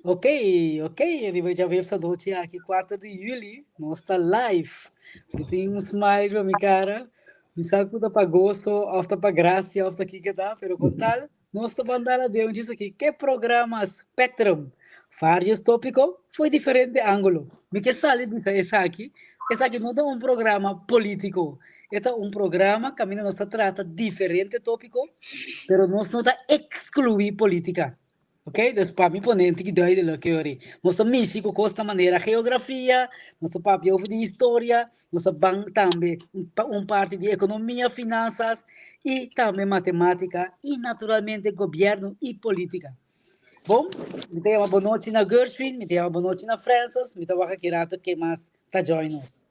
Ok, ok, riba djaweps anochi aki 4 di juli, nos ta live. Mi tin un smile riba mi cara, mi sa ku ta pa goso of ta pa gracia of ta kiko ta, pero con tal nos ta ban dal adeu djis aki ke programa Spectrum. Varios tópiko fo'i diferente ángulo. Mi ke sali bisa esaki, esaki no ta un programa polítiko, e ta un programa kaminda nos ta trata diferente tópiko, pero nos no ta ekskluí polítika. Ok, dus pa mi pone un tiki duidelijk yori. Nos ta mishi ku kos na manera geografia, nos ta papia over di historia, nos ta ban tambe un, un parti di ekonomia, finansas i tambe matematika i naturalmente gobièrnu i politika. Bon, mi ta yama bonochi na Gershwin, mi ta yama bonochi na Francis, mi ta wak aki rato ke mas ta join nos.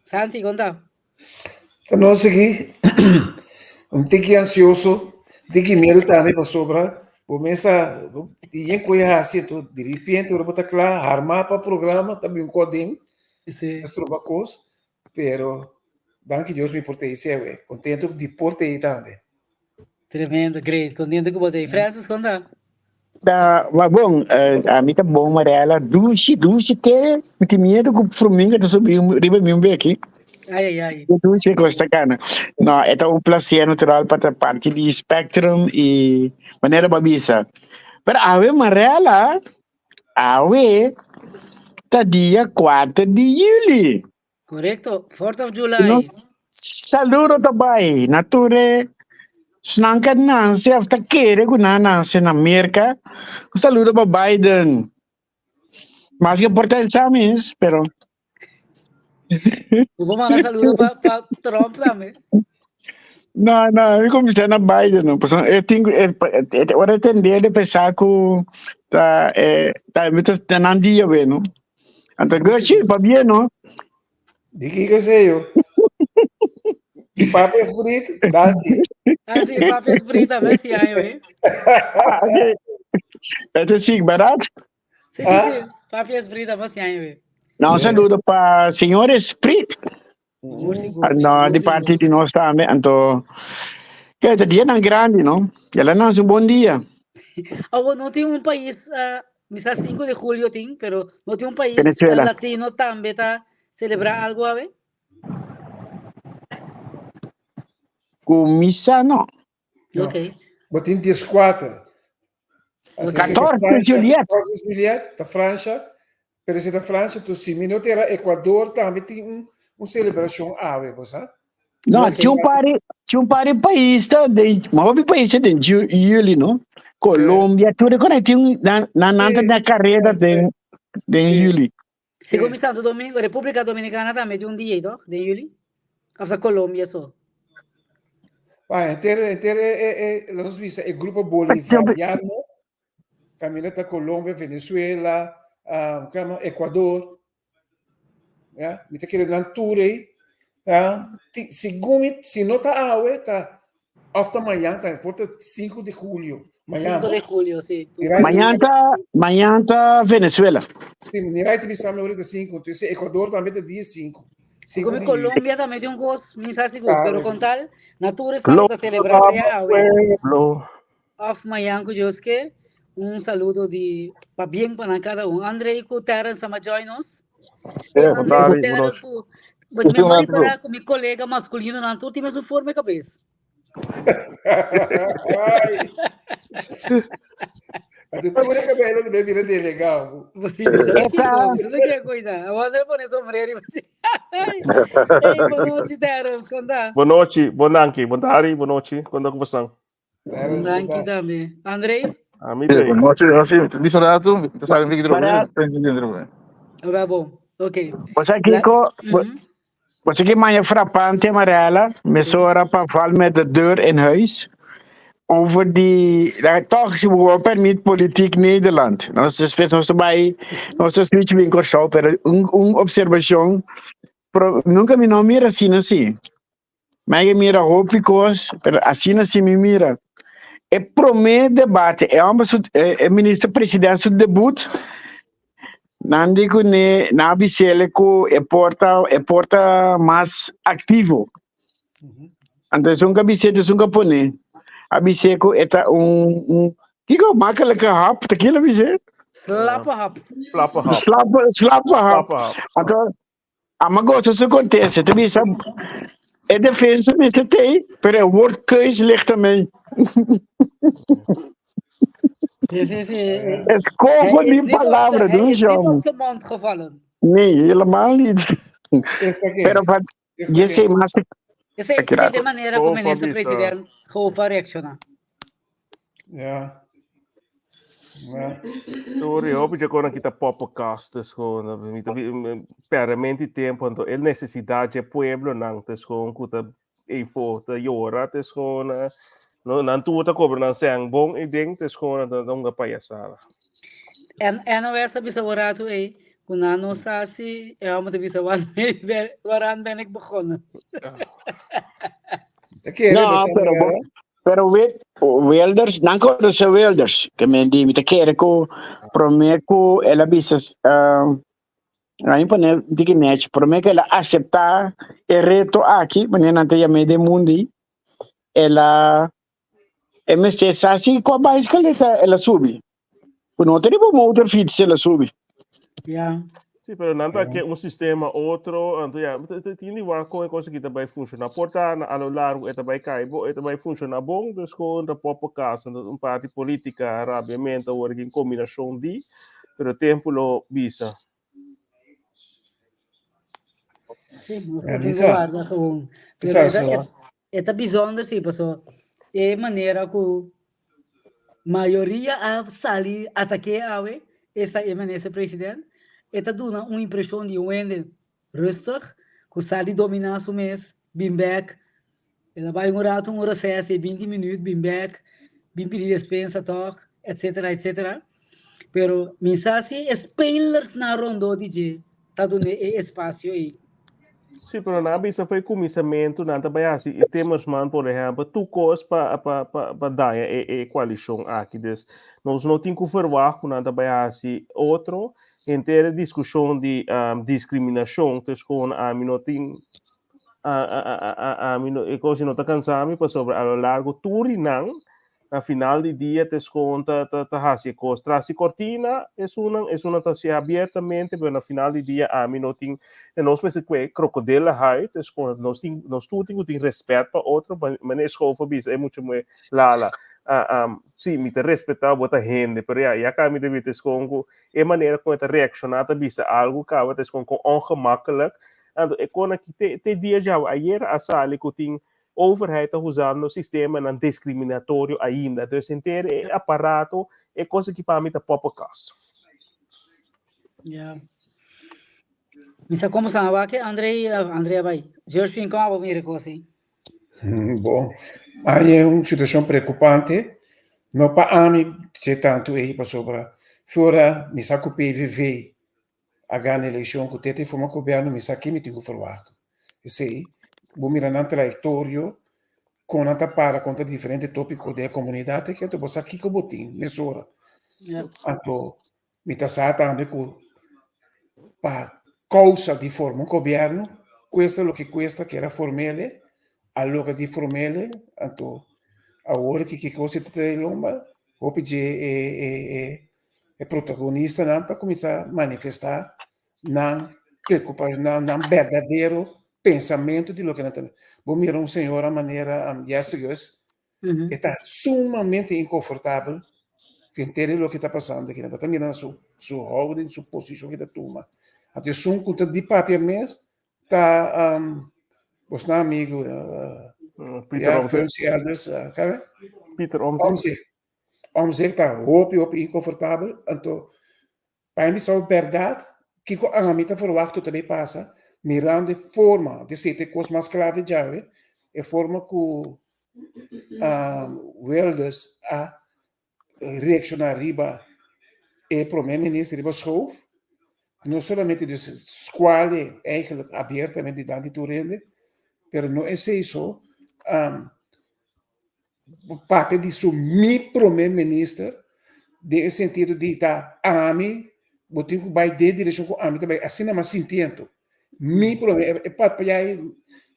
Santi, konta. Ta nos aki un tiki ansioso, un tiki miedu tambe pasobra bo mes a tin yen ku e hasi anto diripiente ora bo ta kla harmá pa programa ta bin ku aden Sí. ta stroba kos pero danki Dios mi por ta ei awe kontento di por ta ei tambe. Tremendo, great. Contento cu bo ta ahí. Francis, conta. Ta, ma bon, eh, a mi ta bon, Mariela. Dushi, dushi te. Mi tin miedo ku fruminga ta subi riba mi un beki. Ai, ai, ai. Dushi kos ta kana. No, e ta un placer natural pa ta parti di Spectrum i manera bo a bisa. Pero awe, Mariela, awe ta dia 4 di juli. Correcto, 4th of July. Nos saludo ta bai na tur e esnan ku a nanse of ta kere ku nan a nanse na Merka. Un saludo pa Biden. Maske por ta el sa mes, pero. Bo por manda saludo pa, pa Trump tambe. No, no, mi kuminsá na Biden, no. Pasobra e tin ku, e, e, ora e tende de pensá ku ta, e, ta, mi ta, ta nan dia we, no. Anto Gertje, pabia no? Di kiko seyo? Di Papi Esprit? Danki. Ah, sí, Papi Esprit también sí hay, eh. Ah, ok. Este sí, ¿verdad? Sí, sí, sí. Papi Esprit también sí hay, eh. No, un saludo pa señor Esprit. Sigur, sigur. No, di parti di nos tambe. Anto, que este dia tan grande, no? Ya la nace un buen día. Awor no tin un pais, uh, misa 5 de julio tin, pero no tin un pais Venezuela. latino tambe ta celebra algo awe? Ku misa no. No. Ok. Bo tin 14. Ok. 14 de Juliet. 14 de Juliet, ta Francia. Pero si ta Francia, tu si mi no tera Ecuador tambe tin un, un celebracion awe, bo sa? No, Ok. tin un par di, tin un par di pais ta den, ma hopi pais ta den ju, juli, no? Colombia, tur e konai tin un, nan, nan, nan ta Sí, na careda sí, den, den Sí. juli. Segun mi Santo Domingo, República Dominicana tambe tin un dia, toch? Den juli? Of ta Colombia so? Pa, enter, enter e, e, e, laat ons bisa, e grupo bolivariano, caminda ta Colombia, Venezuela, ah, kama, Ecuador, ya, mi ta kere nan tur ei, ya, ti, segun mi, si no ta awe, ta, of ta mañan, ta, por ta 5 di julio, mañan. 5 de julio, sí. Mira, Mañan ta, mañan ta Venezuela. Sí, mira, te bisa mi ahorita 5, entonces Ecuador tambe ta dia 5. Segun mi Colombia tambe tin un kos, mi sa sigur, Ah, pero ok. con tal, na tur estado ta celebra sea awe. Pueblo. Of mañan ku Dios ke, un saludo di pabien pa nan kada un. André ku Terence ta join nos. Eh, André ku boa tarde, boa Terence noite. ku But Estou me lá, reparar ku mi kolega maskulino nan tur tin mesun forma e kabes. Ai. A tu pone cabelo que debe bira legal. Você você não quer, você não quer cuidar. O André pone sombrero e você. Ei, boa noite, Terence, conta. Boa noite, bom danki, bom tarde, boa noite. Quando com você? Danki tambe. André? A mim Sí, tem. boa noite, noite. Diz um rato, te sabe que Para- Tá bom. Ok. Você Kiko, Uhum. você que manhã frappante, Mariela, mesora pa val met de deur in huis. Over die, ja, toch, ze gewoon permit politiek Nederland. Nos después nos bij, nos switch bin show, pero un, un observación, pro, nunca mi no mira así, así. Maar je mira hopi kos, pero asina si mi mira. E promé debate, e homber su, e, e minister-president su debut, nan di ku ne, nan a bisele ku e porta, e porta mas aktivo. Anto esun ka bisé, esun ka pone. A bisé ku e ta un, un. Kiko makkelijke hap, te kila bisa? Slappe hap. Slappe hap. Slappe, slappe hap. Slappe hap. Anto, ama gosta su conteste. Te bisa, e defensa mester tei, pero e woordkeus ligt ermee. Sí, sí, sí. Het komen Hij is die niet op palabra, zijn- hij doen is niet op zo. zijn mond gevallen. Nee, helemaal niet. Esta ke? Pero wat Esta je ke? zei, maar ze- Esa Aqui es de manera como Schoof a bisa. minister-president Schoof a reacciona. Ja. Ja. Sorry, hoop je kon kita podcast dus gewoon niet permanente tempo então el necesidade de pueblo não dus gewoon kuta e for te jora het is gewoon no nan tu ta cobra nan sang bom ik denk het is gewoon dat dat palhaçada. En NOS a bisa orato ei, kuna no sa si, e amo te bisa waaraan ben ik begonnen. Te kere, No, basta pero, mira. pero weet, Wilders, nan conoce Wilders, que me di, mi te quiere ko, prome ko, ela bisa, uh, aí pone, di net, prome que ela acepta el reto aqui, mané nante llame de mundi, ela, MC sasi ko ba escaleta, ela subi. No tenemos motorfiets, ela subi. Ja. Sí, pero não tá que um sistema outro, então ja, tem igual com coisa que também funciona. Porta a lo largo e também cai, bo, e também funciona bom, dus gewoon de podcast, um parte política, rabiamento, ou em combinação de, pero tempo lo visa. Sí, nos Ja, tin bisa. guarda gewoon. Pero Bisa esta, so. esta bijzonder, sí, pasó. E manera ku mayoria a sali ataque awe, esta e minister president, esta duna un impresión di un hende rustig, ku sali dominar su mes, bin back, ela vai un rato, un recesso, 20 minutos, bin back, bin pedir despensa, toch, etc., etc. Pero minsa si spelers na rondo DJ, tá dando e espaço aí. Sí, pero na bisa foi começamento, na também assim, e temos man, por exemplo, tu cos pa pa pa pa dar e e coalição aqui des. Nós não temos que verwachten na também assim outro inteira discussão de discriminação, dus gewoon a mim não tem a a a mim não, e coisa não tá cansado pa sobre a lo largo turinang na final de dia te conta ta ta hasi cos trasi cortina es una ta se abertamente, pero na final de dia a mim não tem en ons met kwe krokodillenhuid is gewoon nos tin nos tu tin tin respect pa otro mané school bisa e mucho me lala sí mi te respetá bota gente, pero ja ja ka mi de is gewoon ku e maniera con te reaccionar te bisa algo ka wat is gewoon ongemakkelijk en ik kon aqui te te dia já ayer a sali ku tin overheid usando sistema nan discriminatorio ainda, dus intere aparato e cosa que para mim tá popocast. Ja. Misa como está aqui, André, André vai. George Finn, como vou mir coisa? Bom, aí é uma situação preocupante. No pa ami c'è tanto e pa sopra. Fora mi sa ku PVV a ganha eleição ku tete forma governo mi sa que mi tigo verwacht. E sei, bo mira nan trajectorio con anta para contra diferente tópico da comunidade que tu sa kiko botin mesora. Ja. Anto mi ta sa tambe ku pa causa di forma un governo, questo è lo che questa che era formele, allora di formele, anto agora que que cosa te lomba, o PG e e e e protagonista nan ta começar a manifestar nan preocupa nan nan verdadeiro pensamento de lo que nan ta. Bo mira un senhor a maneira Jessicus, está sumamente inconfortável que entende lo que está passando aqui, né? Tá mirando su su houding, su posição que tá toma. Até sun conta de papia mes tá os na amigo Pieter ja, Omtzigt. functie elders, sabe? Pieter Omtzigt. Omtzigt. Omtzigt tá hoop op inconfortável, então para mim só verdade que ko a mim tá verwacht também passa, mirando de forma de ser coisa mais clave já, é forma que Wilders a reaccionar riba e premier-minister riba Schoof, não solamente dus squale eigenlijk abertamente dante toerende, pero no é isso, papel de su mi premier-minister, de sentido de tá ami, botin que vai de direção com ami também, assim não mas sentindo. Mi premier, é papel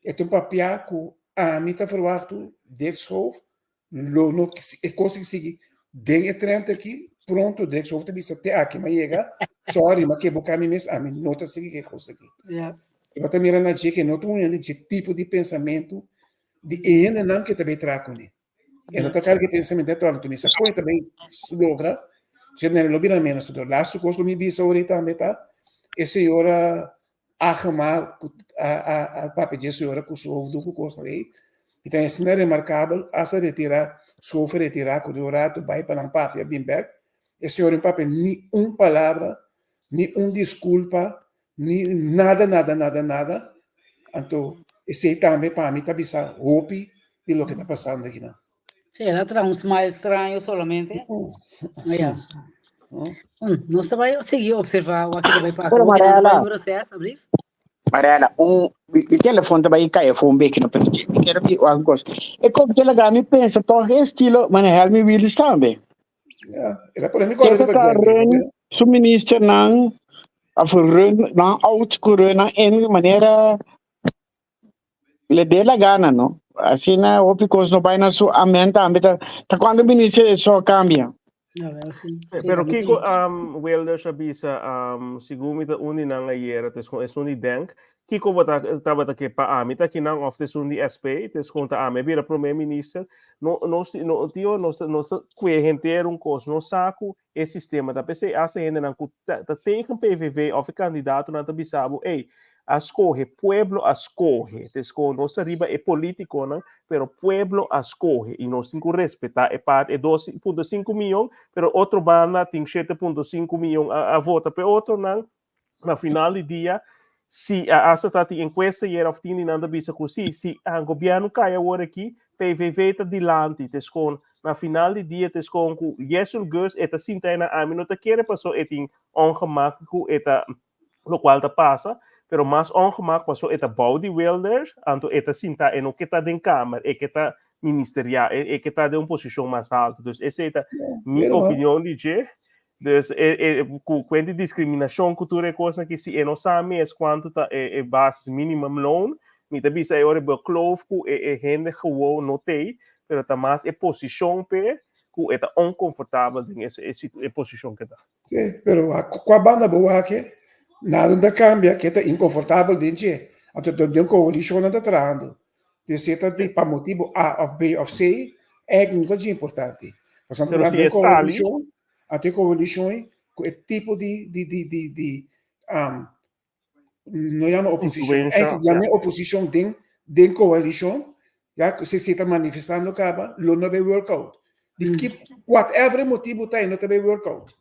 é um papel que ami tá verwacht, de Schoof, lo no é coisa que sigue Den e trend aki, pronto Dirk Schoof ta bisa te aki m'a yega, sorry, m'a kebuká mi mes, ami no ta sigui ku e kos aki. E bo ta mira na dje ku e no ta un hende dje tipo di pensamentu di e hendenan ku e ta bai traha kuné. E no ta karga e pensamentu e torna, mi sa kon e ta bai logra, si e lo bira ménos. Lastu kos ku mi bisa ora ei tambe ta, e señora Agema ku a papia dje señora ku su hoofddoek ku kosnan ei, i ta asina remarkabel, asta retirá, Schoof a retirá ku di un ratu bai pa nan papia bin bèk, e señora no papia ni un palabra, ni un diskulpa, ni nada nada nada nada, anto esei tambe pa mi ta bisa hopi di loke ta pasando akinan. Sí, el a traha un smile straño solamente. Ja. Nos ta bai sigui observa wak ta bai pasa. Pero Wak ta bai Mariela, un reces, alsjeblieft. Mariela, un mi telefon ta bai kai afó un beki no, pero mi quiero di algo kos. E kop te laga mi pensa toch e estilo mane Helmi Willis tambe. Ja, el a pone mi kòrda Kiko riba ta dje. run su ministernan of run nan out ku run nan in manera Le dé la gana, no? Asina hopi kos no bai na su amen tambe ta ta cuando minister e so cambia. Ja, wel, sí. Sí, Pero dat moet Kiko ie. Wilders a bisa, segun mi ta un di nan ayera, tes kon esun di Denk, Kiko bo ta tabata ke pa ami ta kinan of t'esun di SP, tes kon ta ami a bira prome minister. No nos no tio nos nos ta kue henter un kos, nos sa ku e sistema ta p'esei hasta hendenan ku ta ta tegen PVV of e kandidatonan ta bisa bo ey a skohe pueblo a skohe ta eskohe nos ta riba e politikonan pero pueblo a skohe i nos tin ku respetá e parti e 2.5 miyon pero otro banda tin 7.5 miyon a a vota p'e otronan na final di dia si a hasta ta tin encuesta yera of tin di nan ta bisa cu si si a gobierno cay awor aki PVV ta dilanti ta escon na final di dia ta escon cu Yesul Gus e ta sinta eynan ami no ta kere paso e tin ongemak cu e ta locual ta pasa pero mas ongemak paso e ta bou di Wilders anto e ta sinta e no ke ta den kamer e ke ta ministeria e ke ta den un posicion mas alto dus esey ta mi opinion di dje Dus e, e, ku kuenta di diskriminashon ku tur e kosnan ki si e no sa mes kuantu ta e, e basis minimum loon, mi ta bisa e ora bo kloof ku e, e hende gewoon no tei, pero ta mas e posishon p'e ku e ta onkonfortabel den e, e, e posishon ke ta. Sí, pero kua banda bo wak e, nada no ta kambia ke ta inkonfortabel den dje. Anto den koalishon nan ta trahando. Dus si e ta di pa motibu A of B of C, eigenlijk no ta dje importante. Pasobra Pero si den e sali, koalishon, anto e koalishon ku e tipo di di di di di um, no yama oposishon, influencia, eigenlijk ja. yama oposishon den den koalishon, ya ku si si ta manifestando kaba, lo no bay work out. Di ki whatever e motibu ta, e no ta bay work out.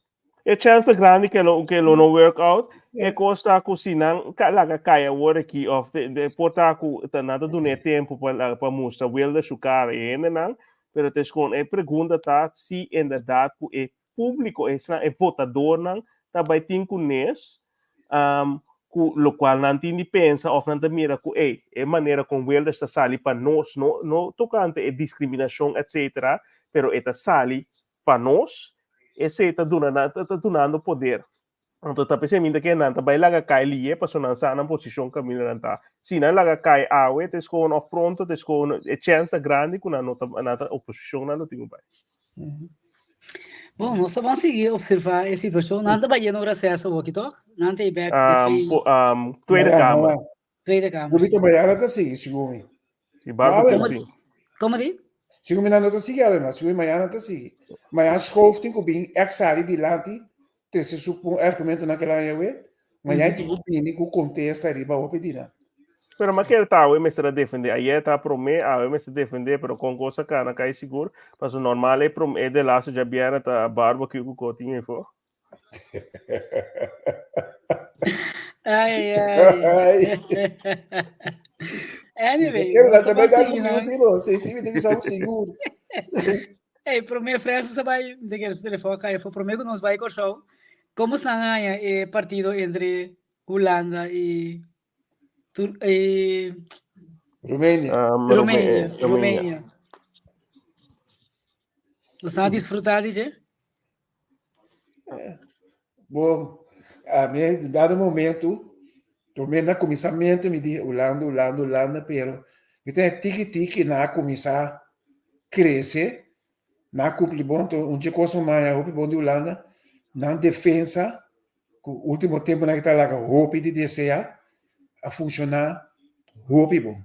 E chance ta grandi ke lo ke lo no work out. E kos ta ku si nan ka laga kai awor aki of de, de por ta ku ta nan ta duna e tempu pa laga pa mustra Wilder su kara e hendenan, pero ta eskon e pregunta ta si inderdaad ku e públiko esnan e votadornan ta bai tin ku nes um, ku lokual nan tin di pensa of nan ta mira ku ey e manera kon Wilders ta sali pa nos no no tokante e diskriminashon etcetera pero e ta sali pa nos, esei ta duna nan, ta dunando poder. Anto ta p'esei mi ta kere nan ta bai laga kai liye pasobra nan sa nan posishon kaminda nan ta. Si nan laga kai awe ta eskoho òf pronto ta eskoho e chèns ta grandi ku nan no ta nan ta oposishon nan lo tin ku bai. Bon, nos ta ban sigui observa e situashon. Nan ta bai yendo un reseso awoki tòg? Nan ta e bèk despues Tweede Kamer. Tweede Kamer. Rubito Mariana ta sigui, segun mi. Si barbecue tin. Como di? Segun mi nan no ta sigui awe, segun mi mañana ta sigui. Mañana Schoof tin ku bin èk sali dilanti trese su argumentonan ku el a haña awe. Mañana tin ku bini ku kontesta riba hopi di nan. Pero ma kere ta awe mester a defende. Ayer ta prome, awe mester defende, pero kon kos a kana kai sigur. Paso normal e prome e de laatste djabièrnè ta barbecue ku kotin efo. Ai, ai. Anyway, Quiero nos la ta también ban dar sigui, un no? sí, sí, sí, mi bisa un seguro. Hey, promé Fresno sa bai, de que su telefon cai, foi promé que nos bai Kòrsou. Como están aña e partido entre Hulanda y Tur e Rumenia. Romania, Romania. Romania. Nos están a disfrutar, DJ? Bom, a mi dado momento, promé na kuminsamentu mi di Hulanda, Hulanda, Hulanda, pero mi ta tiki tiki na kuminsá krese. Nan a cumpli bon, to un dje cos mi maya hopi bon di Hulanda, nan defensa, cu ultimo temponan ki ta laga hopi di desea, a funciona hopi bon.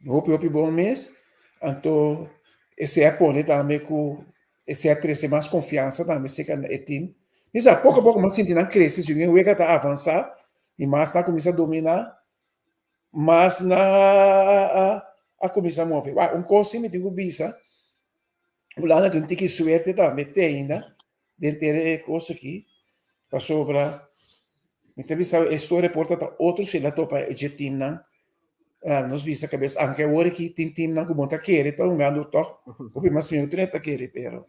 Hopi hopi bon mes, anto esei a pone tambe cu esei a trece mas confiansa tambe cerca e team. Mi sa poco a poco mi a sinti nan crece, segun e wega ta avansa y mas nan a cuminsa domina, mas nan a cuminsa move. Wak, un cos si mi tin cu bisa, Hulanda tin un tiki suerte tambe te ainda den tere e cos aki, pasobra mi ta bisa e storia por ta ta otro si el a topa e dje teamnan, nos bisa cabes, aunke awor aki tin teamnan cu bo ta kere ta hungando toch hopi mas mihor cu ta kere, pero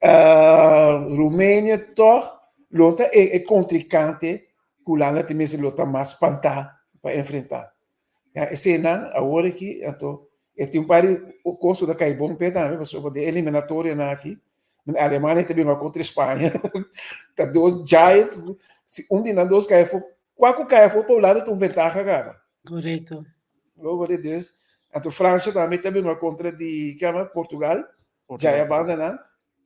Rumenia toch lo ta e contrincante cu Hulanda tin mester lo ta mas spantá pa enfrentá. Ya, eseinan awor aki, anto e tin un par di kos ku ta kai bon p'e tambe, pasobra den eliminatorionan aki, Alemania ta bin kontra Spaña, ta dos giant, si un di nan dos kai afó, kua ku kai afó pa Hulanda ta un ventaha kaba. Korekto. Lobo di dus, anto Francia tambe ta bin kontra di, ke yama, Portugal, djaya bandanan,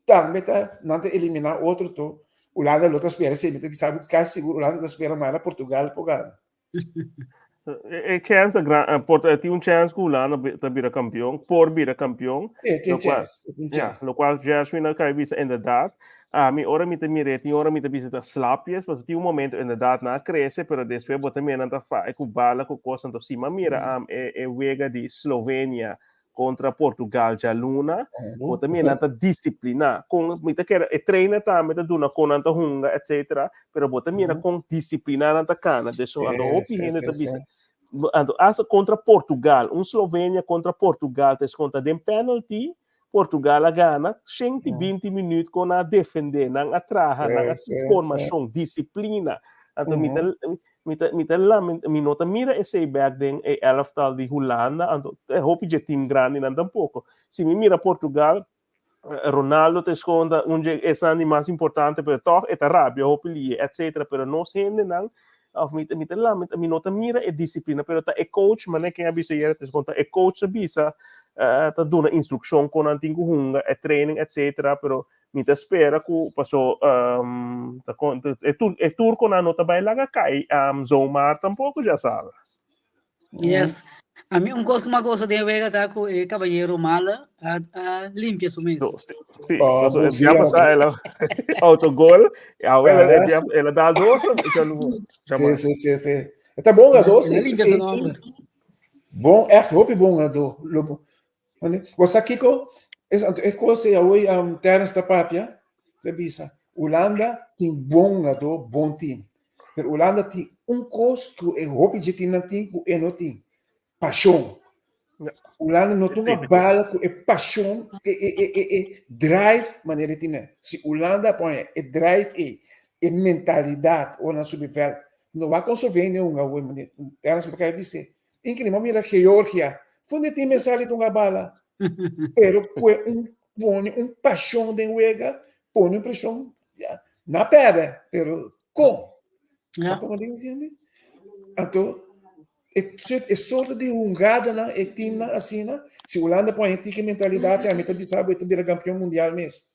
tambe ta, nan ta eliminá otro to, Hulanda lo ta spera, si mi ta bisa bo kasi sigur Hulanda ta spera mara Portugal por gana. E chance gran, por tin un chance ku Hulanda ta bira kampion, por bira kampion. E tin chance, e tin chance. Ja, lokual Gershwin a kai bisa inderdaad. Ami ora mi ta mir'é, tin ora mi ta bisa ta slapjes, pasobra tin un momento inderdaad nan a krese, pero despues bo ta mira nan ta fai ku bala ku kos, anto si mi a mira e e wega di Slovenia kontra Portugal djaluna, bo ta mira nan ta disipliná. Kon mi ta kere e trainer tambe ta duna kon nan ta hunga etcetera, pero bo ta mira kon disipliná nan ta kana. Des anto hopi hende ta bisa anto asta kontra Portugal, un Slovenia kontra Portugal ta eskonta den penalty, Portugal a gana 120 minuut kon nan a defendé, nan a traha, nan a formashon, disiplina. Anto mi ta Mi ta, mi ta lamenta, mi no ta mira esei bek den e elftal di Hulanda, anto e hopi dje team grandinan tampoko. Si mi mira Portugal, Ronaldo ta eskonda un dje esnan di mas importante, pero tòg e ta rabia hopi lihe, etcetera. Pero nos hendenan, òf mi ta, mi ta lamenta, mi no ta mira e disiplina, pero ta e coach, manera ken a bisa ayera, ta eskonda, e coach ta bisa, ta duna instrukshon kon nan tin ku hunga, e training, etcetera, pero Mi ta spera ku paso um, ta kon, e, tur, e turkonan no ta bai laga kai um, zomaar tampoko ya sabe. Yes. A mi un kos ku mi a gosa den e wega ta ku e kabayero Mala a, a limpia su mes. So, sí, sí, Oh, paso bom el dia dia. pasá el a autogol, awe el, el Ah, dia, el a da dos, ya no, ya sí, mas. sí, sí, sí. Está bom El a, gador, el a sí, limpia su sí, sí. nomber. Bom, echt hopi bom gador. Lo, Bo sa kiko? Es anto e kos ei awor um, Terence ta papia, ta bisa, Hulanda tin bon hungadó, bon team. Pero Hulanda tin un kos ku e hopi dje teamnan tin ku e no tin, pashon. Ja. Hulanda no tuma Definitief. bala ku e pashon, e, e, e, e, e drive manera e teamnan. Si Hulanda pone e drive ei, e mentalidat ora nan subi vèlt, no wak kon Slovenia hunga awor, manera Terence ta kai bis'é. Increíble, m'a mira Georgia. Funde tin me sali con bala. Pero kue un pone un pasión den wega, pone un presión. Ja, na perde, pero con. Ja. Como digo, entiende? Anto, e, e soort di hungadanan, e teamnan asina, si Holanda pone tiki mentalidad, a mi ta bisa bo, e ta bira campeón mundial mes.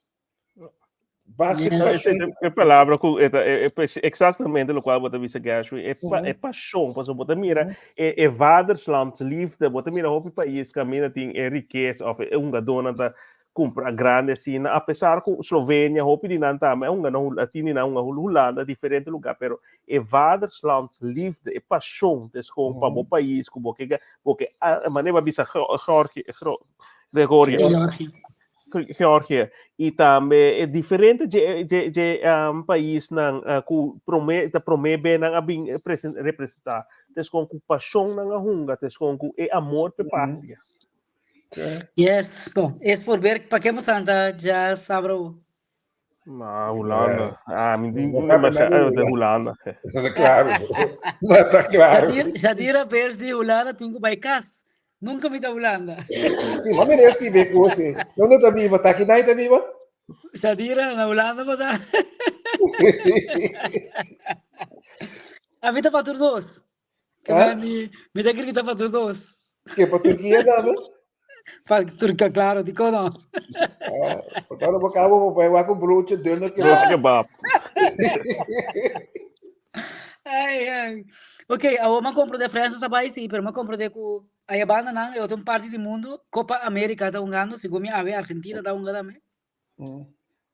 Basket Yes. pasión. Ese e palabra ku e ta e e exactamente lo cual bo ta bisa Gershwin, e pa e pasión, pasobra bo ta mira e e vaderlandsliefde, bo ta mira hopi pais kaminda tin e rikesa of e hungadónan ta kumpra grandi asina, apesar ku Slovenia hopi di nan tambe a hunga na a tin di nan hunga Hulanda, diferente lugá, pero e vaderlandsliefde, e pasión ta eskon pa bo pais ku bo ke bo ke manera bo a bisa Georgie Gregorio. Georgie. Georgia y tambe e diferente dje dje dje um, paisnan uh, ku prome ta prome be nan a bin presen, representa. Tes kon ku pasion nan a hunga, tes kon ku e amor pe patria. Yes, bon, es por ver pa ke bastante ja sabra Ma Hulanda. Ah, mi di No papia demasiado nada de Hulanda. Está claro. Ma está claro. Jadira, Jadira Beers di Hulanda tin ku bai kas. Nunca mi ta Hulanda. Sí, ma mira escribe ku você. Donde ta viva? Ta aquí ta viva? Jadira na Hulanda pa ta. A mi ta pa tur dos. Ah? Mi, mi ta grita pa tur dos. Que pa Turquia tambe? Pa turca claro, di kono. Ah, portando bo cabo bo bai ku broodje dunner Broodje kebab. kebab. Ai, ai. Ok, awo ma compro de França ta bai sí, pero ma compro de ku aya banda nan e otro parte di mundo, Copa América ta hungando, segun mi awe Argentina ta hunga tambe.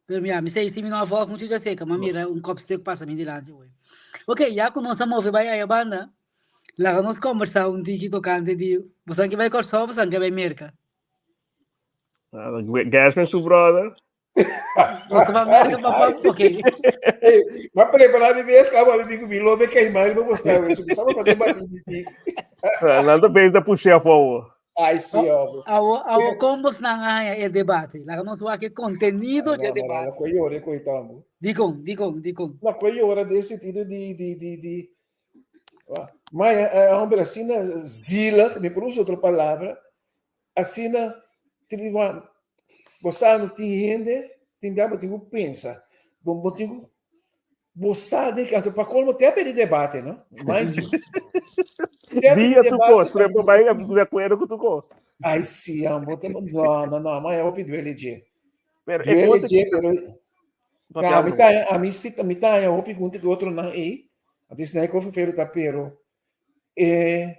Pero mira, mi sei si mi no a volg mucho ya seca, ma mira un kopstuk pasa mi dilanti hoy. Ok, ya ku nos a move bai aya banda, laga nos conversa un tiki tocante di bosan ke bai Kòrsou, bosan ke bai Merka. Ah, Gershwin su brother. Boso ba Merka, papá? Ok. Hey, ma prepara mi vez, cabo, mi bico mi lobe queimar, mi mostrar isso. Precisamos até bater de ti. Nada bem da puxar favor. Ai, sí, hombre. Awo, awo kon bosnan a haña e debate? Laga nos wak e kontenido dje No, no, debate. no, koe yora, koe tambo. Dikon, dikon, dikon. No, koe yora den sentido di, di, di, di. Maar eh, hombre, asina zielig, mi por usa otro palabra, asina, tri, bo sa no tin hende, tin bia bo tin ku pensa, bo, bo tin ku Bo sa den ki anto pa colmo te a pedi debate, no? Mind you. Te a pedi Dia tu debate cos, pa pa bai de acuerdo cu tu cos. Ai si, ambo te no, no, no, ma hopi duele dje. Pero e Duele cosa dje, que pero Papia a mi no. ta, a mi si, mi ta hopi junto cu otro nan ei. Antes na e koffie fero ta pero e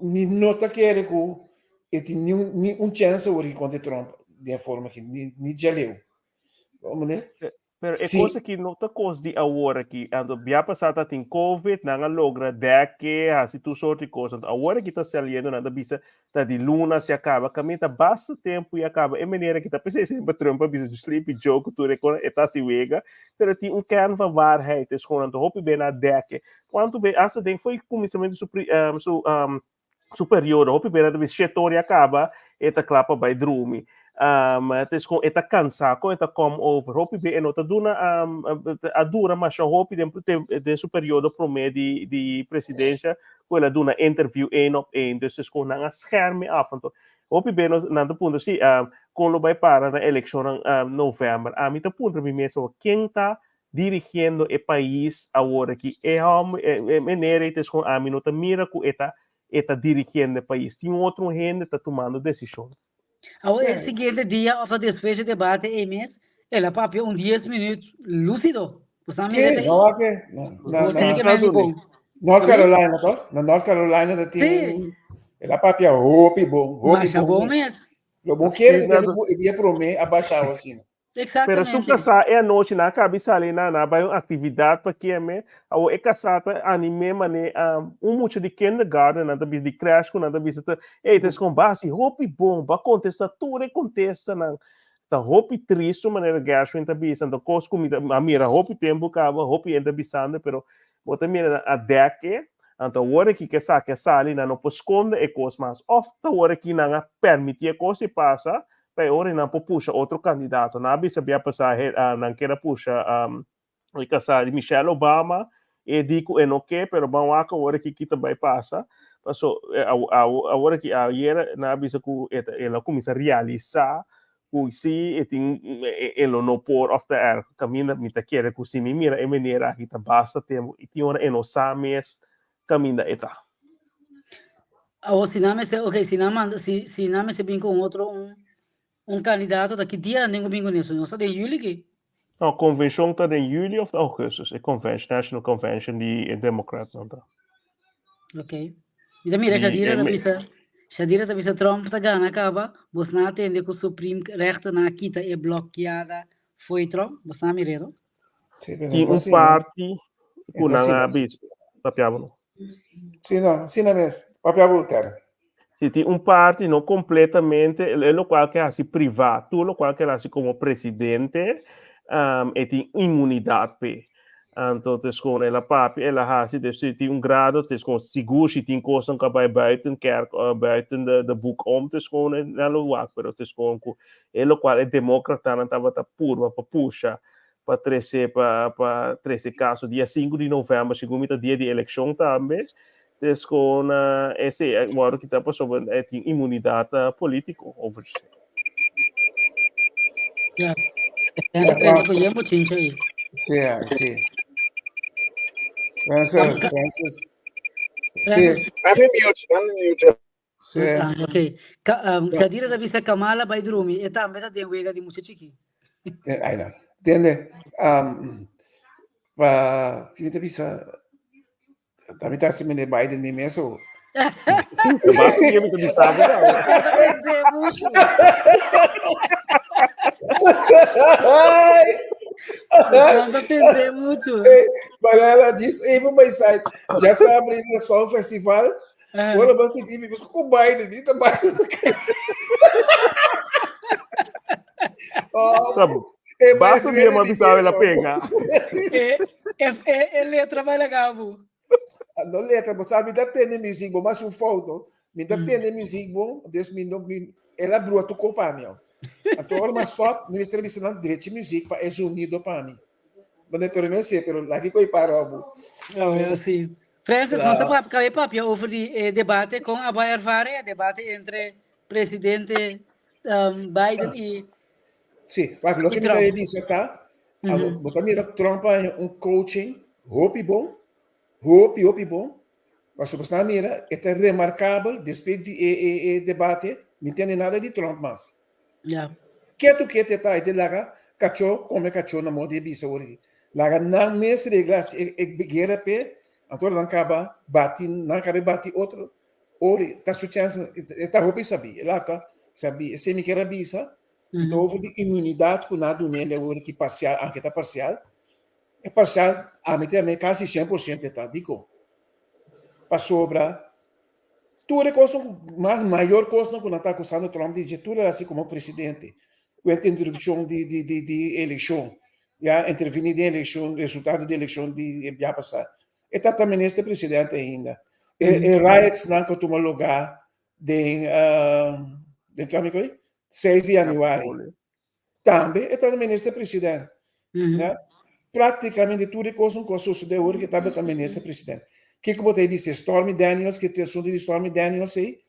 mi no ta kere cu e tin ni un, ni un chance ori contra Trump den forma ki ni ni djaleu. Vamos né? Pero e Sí. kos aki no ta kos di awor aki. Anto bia pasá ta tin COVID, nan a logra dek e, hasi tur sort di kos. Anto awor aki ta saliendo, nan ta bisa ta di luna si a kaba. Kaminda ta basta tempu i a kaba. E manera ki ta p'esei semper Trump a bisa su sleepy Joe ku tur e kos, e ta hasi wega. Pero tin un kern van waarheid es kon. Anto hopi be nan a dek e. Kuantu be hasta den fo'i kuminsamentu su pri su su periodo, hopi bera ta bisa shete ora a kaba, e ta kla pa bai drumi. Um, het kon, e ta kansa, kon e ta kom over. Hopi be e no ta duna, um, a dura masha hopi den, den su periodo promé di, di presidencia, ku el a duna interview één op één. Dus es kon nan a scherm af. Anto, hopi be nos, nan ta puntra, si, um, kon lo bai para na elekshonnan um, novèmber. Ami ta puntra mi mes, ken ta dirigiendo e pais awor aki. E hòmber, e meneer ei ta eskon ami no ta mira ku e ta e ta dirigiendo e pais. Tin otro hende ta tumando desishon. Awor e siguiente dia òf ta despues dje debate ei mes, el a papia un dies minüt lúsido. Bo sa mira Sí, esei? no wak e. Na, na, Bo na, ke men di bon. North Sorry? Carolina, toch? Na North Carolina ta tin Sí. un, el a papia hopi bon, hopi Masha bon bon mes. mes. Lo bon kere Sí, ku na, e dia promé a bashao asina. Pero su Exactamente. kasá e anochi nan a kabi sali nan nan a bai un aktividat pa keme. Awor e kasá ta anim'é manera un mucha di kindergarten nan ta bisa di crèche ku nan ta bisa ta ey ta eskon bo a hasi hopi bon bo a kontestá tur e kontestanan. Ta hopi tristu manera Gershwin ta bisa anto kos ku mi ta a mira hopi tempu kaba hopi hende ta bisando pero bo ta mira nan a dèk e anto awor aki ke esaki a sali nan no por skonde e kos mas òf ta awor aki nan a permití e kos di pasa Pa e ora nan por pusha otro kandidato. Nan a bisa bia pasá nan kier a pusha e kasá di Michelle Obama, e di ku e no ke, pero ban wak awor aki ki ta bai pasa. Paso awor aki ayer nan a bisa ku e ta el a kuminsá realisá ku si e tin e lo no por òf ta erg kaminda mi ta kere ku si mi mira e manera aki ta basta tempu i tin ora e no sa mes kaminda e ta. Awor si nan mester, ok, si nan manda, si, si nan mester bin con otro un, un candidato, ta ki dia nan tin cu bin con eso? Nos ta den juli ki? No, convencion ta den juli of augustus, e convention, National Convention di e Democratnan ta. Ok. Mi ta mira Di Shadira e ta me- bisa, Shadira ta bisa Trump ta gana caba, bos nan a tende cu Supreme Rechter nan a kita e blokeada fo'i Trump, bos nan a mira ero? Sí, pero Tin no un asina. parti ku No nan a asina. bisa, papia bo no. Sí, no, asina mes. Papia bo ter. Si tin un parti, no completamente, e locual ke hasi priva, tur locual ke el hasi como presidente, um, e tin inmunidad p'e. Anto tes kon el a papia, el a hasi, dus si tin un grado, tes kon sigur si tin kosnan ku a bai buiten kerk, uh, buiten de, de boek om, tes kon nan lo wak, pero tes kon ku e locual e democratanan tabata purba pa pusha pa trece pa pa trece caso dia 5 di november, segun mi ta dia di eleccion tambe, tes con ese a wordo kita pasobra e tin inmunidad politico over. Ja. Pensa trenta ku yembo chincha aí. Sí, sí. Francis, Francis. Sí, Dame mute, dame mute. Sí. Ah, ok. Ka, um, Kadira ta bisa Kamala bai drumi. E tambe ta den wega di mucha chiki. Ai na. Tende, um, pa, ki mi ta bisa, ta mi ta hasi meneer Biden mi mes o. Basta dia mi ta bisa bo na. Tende mucho. Ai! Não tende mucho. Mariela, diz even by side. Já sabe, na sua festival, Ora bo sinti mi busca ku Biden, mi ta Biden. Oh, eh, Basta dia ma bisa la pega. Eh, eh, eh, letra vai lá, Gabo. Ah, no letra, bo sabe, mi ta tende music bo, mas un foto. Mi ta tende music bo, dus mi no mi ela brua tu pa mi. Anto ora ma stop, mi mester bisa nan drechi music pa e zonido pa mi. Pero pero mi sé, pero lagi ko iparo bo. Oh, ja, sí. Francis, nos a papia, papia over di eh, debate con a bai ervaren, e debate entre presidente Biden y Sí, maar loke mi ta bisa ta, bo ta mira Trump a un coaching hopi bon, hopi hopi bon, maar so bo mira, e ta remarkabel despues di e, e, e debate, mi tende nada di Trump mas. Ketu ketu ta, e te laga kachó kome kachó na modo di bisa ori. Laga nan mes regla e, e guera pe, anto nan kaba bati, nan kaba bati otro. Ori, ta su chance, e ta hopi sabi, e laka sabi, e se mi kier a bisa, over di immunidat ku na dunele ori ki parcial, aunque ta parcial, e parcial, a mi te casi 100% ta, diko. Pasobra, tur e kos mas mayor kos ku nan ta akusando Trump di tur asina komo presidente. Ku interrupshon di elekshon. Ja, intervení den elekshon, resultado di elekshon di ya pasá. E ta minister presidente ainda. E riots nan ku tuma lugá den den kami koi? 6 di yanüari. Tambe e ta minister presidente. Ja? Práktikamente tur e kos ku a sosodé awor ku tabata minister presidente. Kiko bo ta bisa? Stormy Daniels, ku e asuntu di Stormy Daniels ei,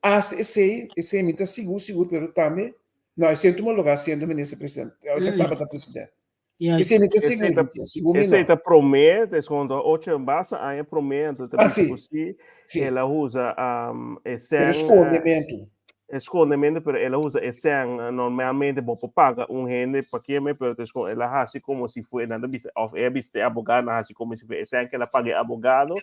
hasta esei, esei mi ta sigur, sigur, pero tambe, no, esei tuma lugá siendo minister presidente. E tabata presidente. Esei mi ta sigur, sigur mi Esei no. Ta promé, des cuando ocho basta aña promé, anto ta Ah, bisa sí. ku sí, el a usa Pero esen eskondementu. Eskondementu, pero el a usa esen normalmente bo por paga un hende pa keme, pero des con el a hasi como si fue nan ta bisa of e a bisa e abogado nan hasi como si fue esen ku el a paga e abogado,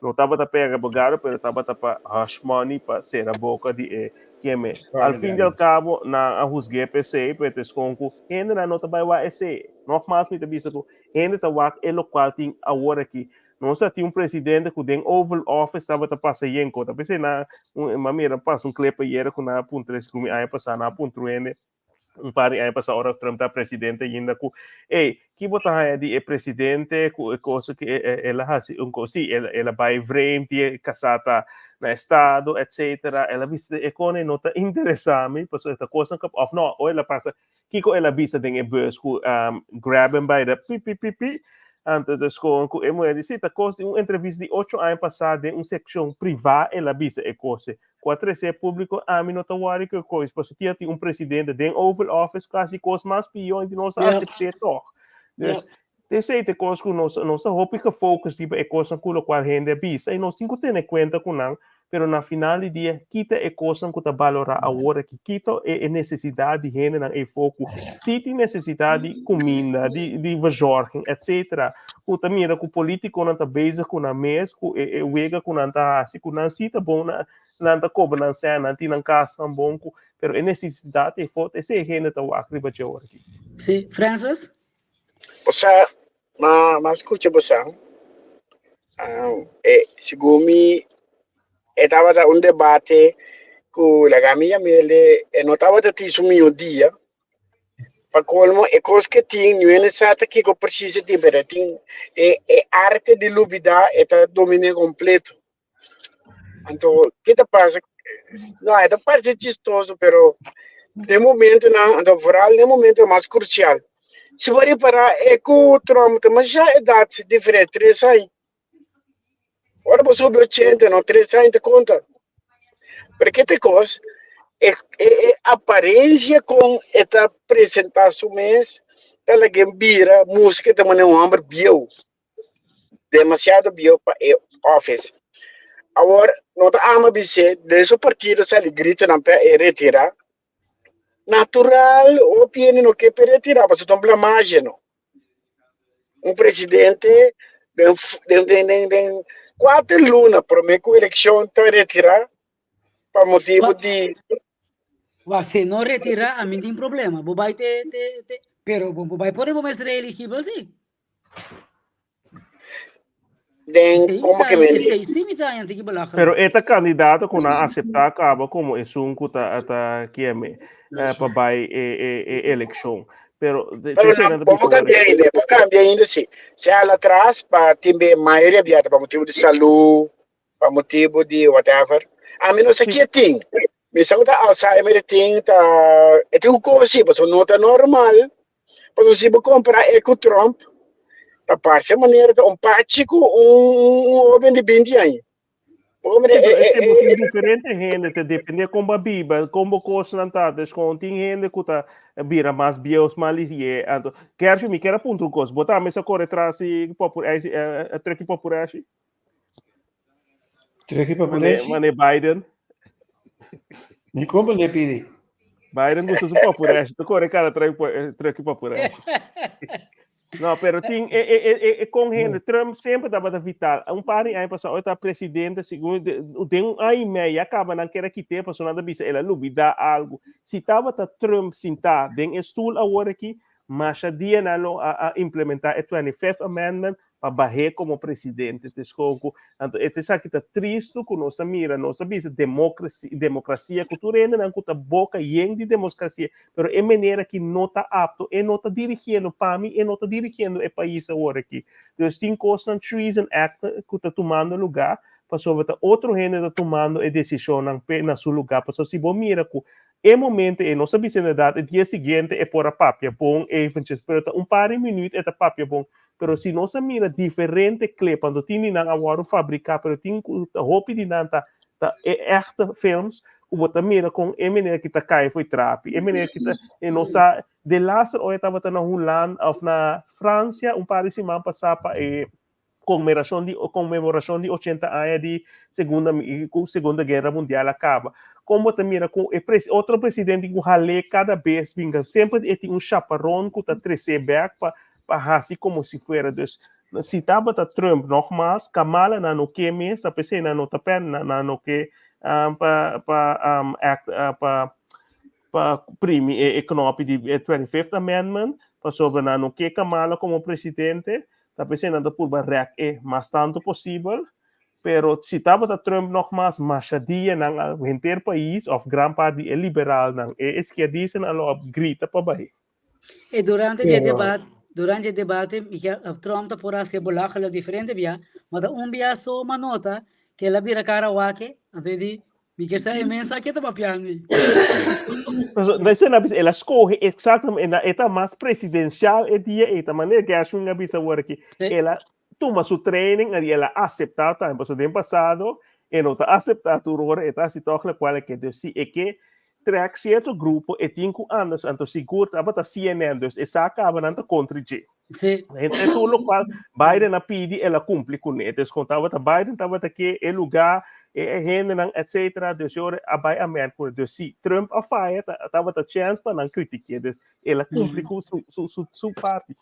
no tabata pega abogado, pero tabata pa hush money pa sera boka di e keme. Al Stormy fin y al Daniels. cabo nan a husgué p'esei, pero des con ku hende nan no ta bai wak esei. Nogmaals mi ta bisa ku hende ta wak e lokual tin awor aki. Nos a tin un presidente ku den Oval Office tabata pasa yenko. Ta p'esei nan un m'a mira pasa un clip ayera ku nan a puntra ku mi aña pasá nan a puntra un hende un par di aña pasá ora Trump ta presidente ainda ku ey, ki bo ta haña di e presidente ku e kos ku el a hasi un kos sí el a bai vreemd di e kasá ta na estado etcetera. El a bisa e kone no ta interesá mi pasobra ta kosnan ku òf no o el a pasa kiko el a bisa den e bus ku grab him by the pi pi pi pi. Anto dus kon ku e muher di sí ta kos di un entrevista di ocho aña pasá den un sekshon privá el a bisa e kos ku a trese e públiko. Ami no ta wòri ku e kos pasobra tia tin un presidente den Oval Office ku hasi kos mas pió i nos a asept'é tòg. Dus esei ta e kos ku nos nos ta hopi gefocus riba e kosnan ku lokual hende a bisa i nos tin ku tene kuenta ku nan. Pero na final di dia, kita e kosnan ku ta balorá awor aki? Kita e nesesidat di hendenan ei fo ku si tin nesesidat di kuminda, di verzorging, etcetera, ku ta mira ku polítikonan ta bezig ku nan mes, ku e wega ku nan ta hasi, ku nan si ta bon, nan ta kobra nan sèn, nan tin nan kasnan bon, ku pero e nesesidat ei fo, esei hende ta wak riba dje awor aki. Sí, Francis? Osea, m'a skucha boso. Segun mi, e tabata un debate ku laga mi yam'é e no tabata tin su mihó dia. Pa kolmo, e kos ku e tin, niun hende sa ta kiko presis e tin, pero e tin e arte di lubidá, e ta dominé kompleto. Anto, ke ta pasa? No, e ta parse chistoso, pero den momentonan, anto vooral den momento mas krusial. Si bo repará, e ku Trump ta masha edat diferente, 3 aña. Ora bo subi 80, no, 3 aña ta konta. Pero ke ta kos? E aparensia kon e ta presentá su mes, ta laga bira mustra ta manera un hòmber bieu. Demasiado bieu pa e office. Awor, no ta ama bis'é, den su partido sali gritonan pa e retirá. Natural, hopi hende no ke pa e retirá, pasobra ta un blamage no. Un presidente den den den den den kuater luna promé ku elekshon ta retirá pa motibu di Wa, si no retirá, ami tin problema. Bo bai te, te, te, pero bo bai pone bo mes reeligibel, sí. Den como que men Esei sí mi ta haña tiki belachelijk. Pero e ta candidato cu nan acepta caba como esun cu ta ta kieme eh, pa bai e, e, e eleccion. Pero de, Pero te nan nan por cambia ainda, por cambia ainda sí. Se ala atrás pa timbe mayoria biata pa motivo di salud, pa motivo di whatever. A mi no sé kie tin. Mi sa ku ta Alzheimer tin ta e tin un kos sí, pasobra no ta normal. Pasobra si bo compara e ku Trump, ta parse manera ta un pachi ku un un hoben di 20 aña. Bo Sí, pero es que bo tin diferente hende, te depende kon bo a biba, kon bo kosnan ta. Dus kon tin hende ku ta bira mas bieu, mas lisie. Anto, Gershwin, mi kier a puntra un kos. Bo tambe sa kore tras di popur, eh, eh, trucky popurashi? Trucky Mane, popurashi? mane Biden. Mi kompa le pidi. Biden gusta su popurashi. Tu kore kara trek, trucky popurashi. No, pero tin e, e, e, e, e con hende. Trump semper tabata vital. Un par di aña pasá, ora ta presidente, segun de, den un aña y medio ya caba nan kere kite, pasobra nan ta bisa el a lubida algo. Si tabata Trump sintá den e stoel awor aki, masha dia nan lo a, a implementa e 25th Amendment pa bah'é komo presidente. Te skoku. Anto e esaki ta tristu ku nos a mira, nos a bisa demokrasi, demokrasia ku tur hendenan ku ta boka yen di demokrasia, pero e manera ki no ta apto, e no ta dirigiendo, pa mi e no ta dirigiendo e pais awor aki. Dus tin kosnan Treason Act ku ta tumando lugá, pasobra ta otro hende ta tumando e desishonnan p'e na su lugá. Pasobra si bo mira ku e momento ei, nos a bisa inderdat e dia siguiente e por a papia bon eventjes, pero ta un par di minuut e ta papia bon, Pero si nos a mira diferente clip, anto tin di nan a wòrdu fabriká, pero tin ku hopi di nan ta ta e echte films ku bo ta mira kon e meneer ki ta kai fo'i trapi, e meneer ki ta e no sa de laatste oe tabata na Hulanda òf na Fransia un par di siman pasá pa e konmerashon di konmemorashon di ochenta aña di segunda ku segunda guera mundial a kaba. Kon bo ta mira ku e pres otro presidente ku hal'é kada bes binga semper e tin un chaparon ku ta tres'é bèk pa pa hasi como si fuera. Dus, si tabata Trump nogmaals, Kamala nan no ke mes, ta p'esei nan no ta per, nan nan no ke um, pa pa um, act uh, pa pa primi e, e knopi di e 25th Amendment, pasobra nan no ke Kamala como presidente, ta p'esei nan ta purba rek e mas tanto posibel. Pero si tabata Trump nogmaals, masha dia nan a henter pais of gran parti di e liberalnan, e izquierdistanan a lo a grita pa bai. E durante dje debate, durante dje debate, Michel, eh, Trump ta por haci belachelijk diferente bia, maar ta un bia so ma nota que el a bira cara wake, anto e di, mi ke sa e mens aki ta papiando ei. Paso, na esei na bisa, el a scoge exactamente, na e ta mas presidencial e dia ei, ta manera Gershwin a bisa awor aki, Sí. el a tuma su training y el a acepta tambe, paso den pasado e no ta acepta tur ora, e ta haci toch locual e ke. Dus si e ke trek cierto grupo, e tin cu anda, anto sigur tabata CNN, dus e sa caba nan ta contra dje. Sí. Entre tur locual Biden a pidi, el a cumpli cune. Dus con tabata Biden tabata ke e lugar, e hendenan, etcetera, dus e ora a bay a merk cune. Dus si Trump a faya, tabata chance pa nan critike. Dus el a cumpli cu su, su, su, su parti.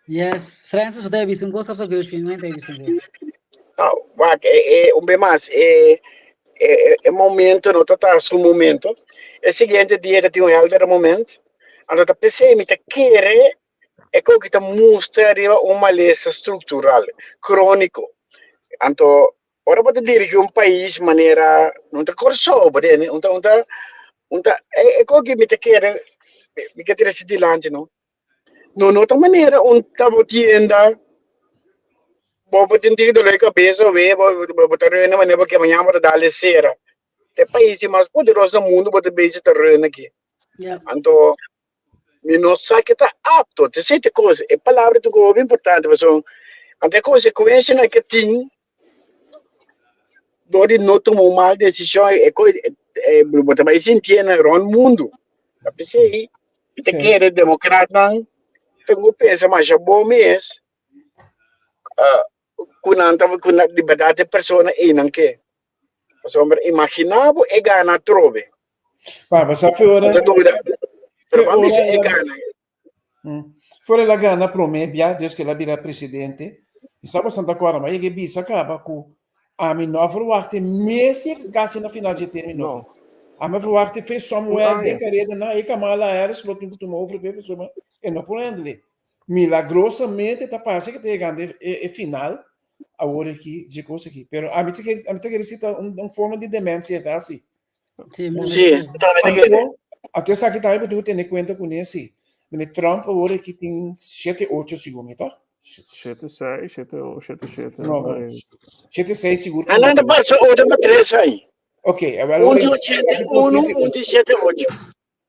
Yes, Francis, bo ta bisa un kos of ta Gershwin? Wen ta bisa un kos? No, wak, e, e, un be mas, e, e, e momento no ta ta su momento. E siguiente dia ta tin un helder moment. Anto ta p'esei mi ta kere e koki ta mustra riba un malesa struktural, króniko. Anto, ora bo ta dirigi un pais manera, no ta Kòrsou, bo tende, un ta, un ta, un ta, e, e koki mi ta kere, mi ke trese dilanti, no. No no ta manera un ta bo tienda bo bo tin tiki dolor di cabeza we bo bo ta reuna manera bo ke mañana bo ta dale cera. E pais di mas poderoso na mundo bo ta bezig ta reuna aki. Yeah. Anto mi no sa ke ta apto. Te sete cos e palabra ta hopi importante pasobra anto e consecuencianan ke tin dor di no tuma un mal decision e co e bo ta bai sintié na rond mundo. Ta p'esei mi ta kere democratnan tin ku pensa masha bon mes. Ku nan ta ku di bèrdat e persona einan ke. Pasobra imaginá bo e gana atrobe. Pa, basta fe ora. No ta duda. Pero ban bisa e gana. Fe ora el a gana promé bia, despues ku el a bira presidente, mi sa bastante akòrda, ma yega e bisa kaba ku ami no a verwachta e mes yega kasi na final dje término. Ami a verwachta fe somewhere den kareda nan, e Kamala Harris lo tin ku tuma over p'e pasobra e no por handle. Milagrosamente ta parse ku ta yegando e final awor aki dje kos aki. Pero ami ta kere, ami ta kere si ta un forma di demensia ta asi. Sí, Sí, tambe ta kere. Anto, anto esaki tambe bo tin ku tene kuenta kuné si. Mene Trump awor aki tin shete ocho segun mi, toch? Shete seis, shete shete shete. No, shete seis sigur. Ah, nan ta pasa otro pa tres ai. Ok, awel Un di 81, un di 78.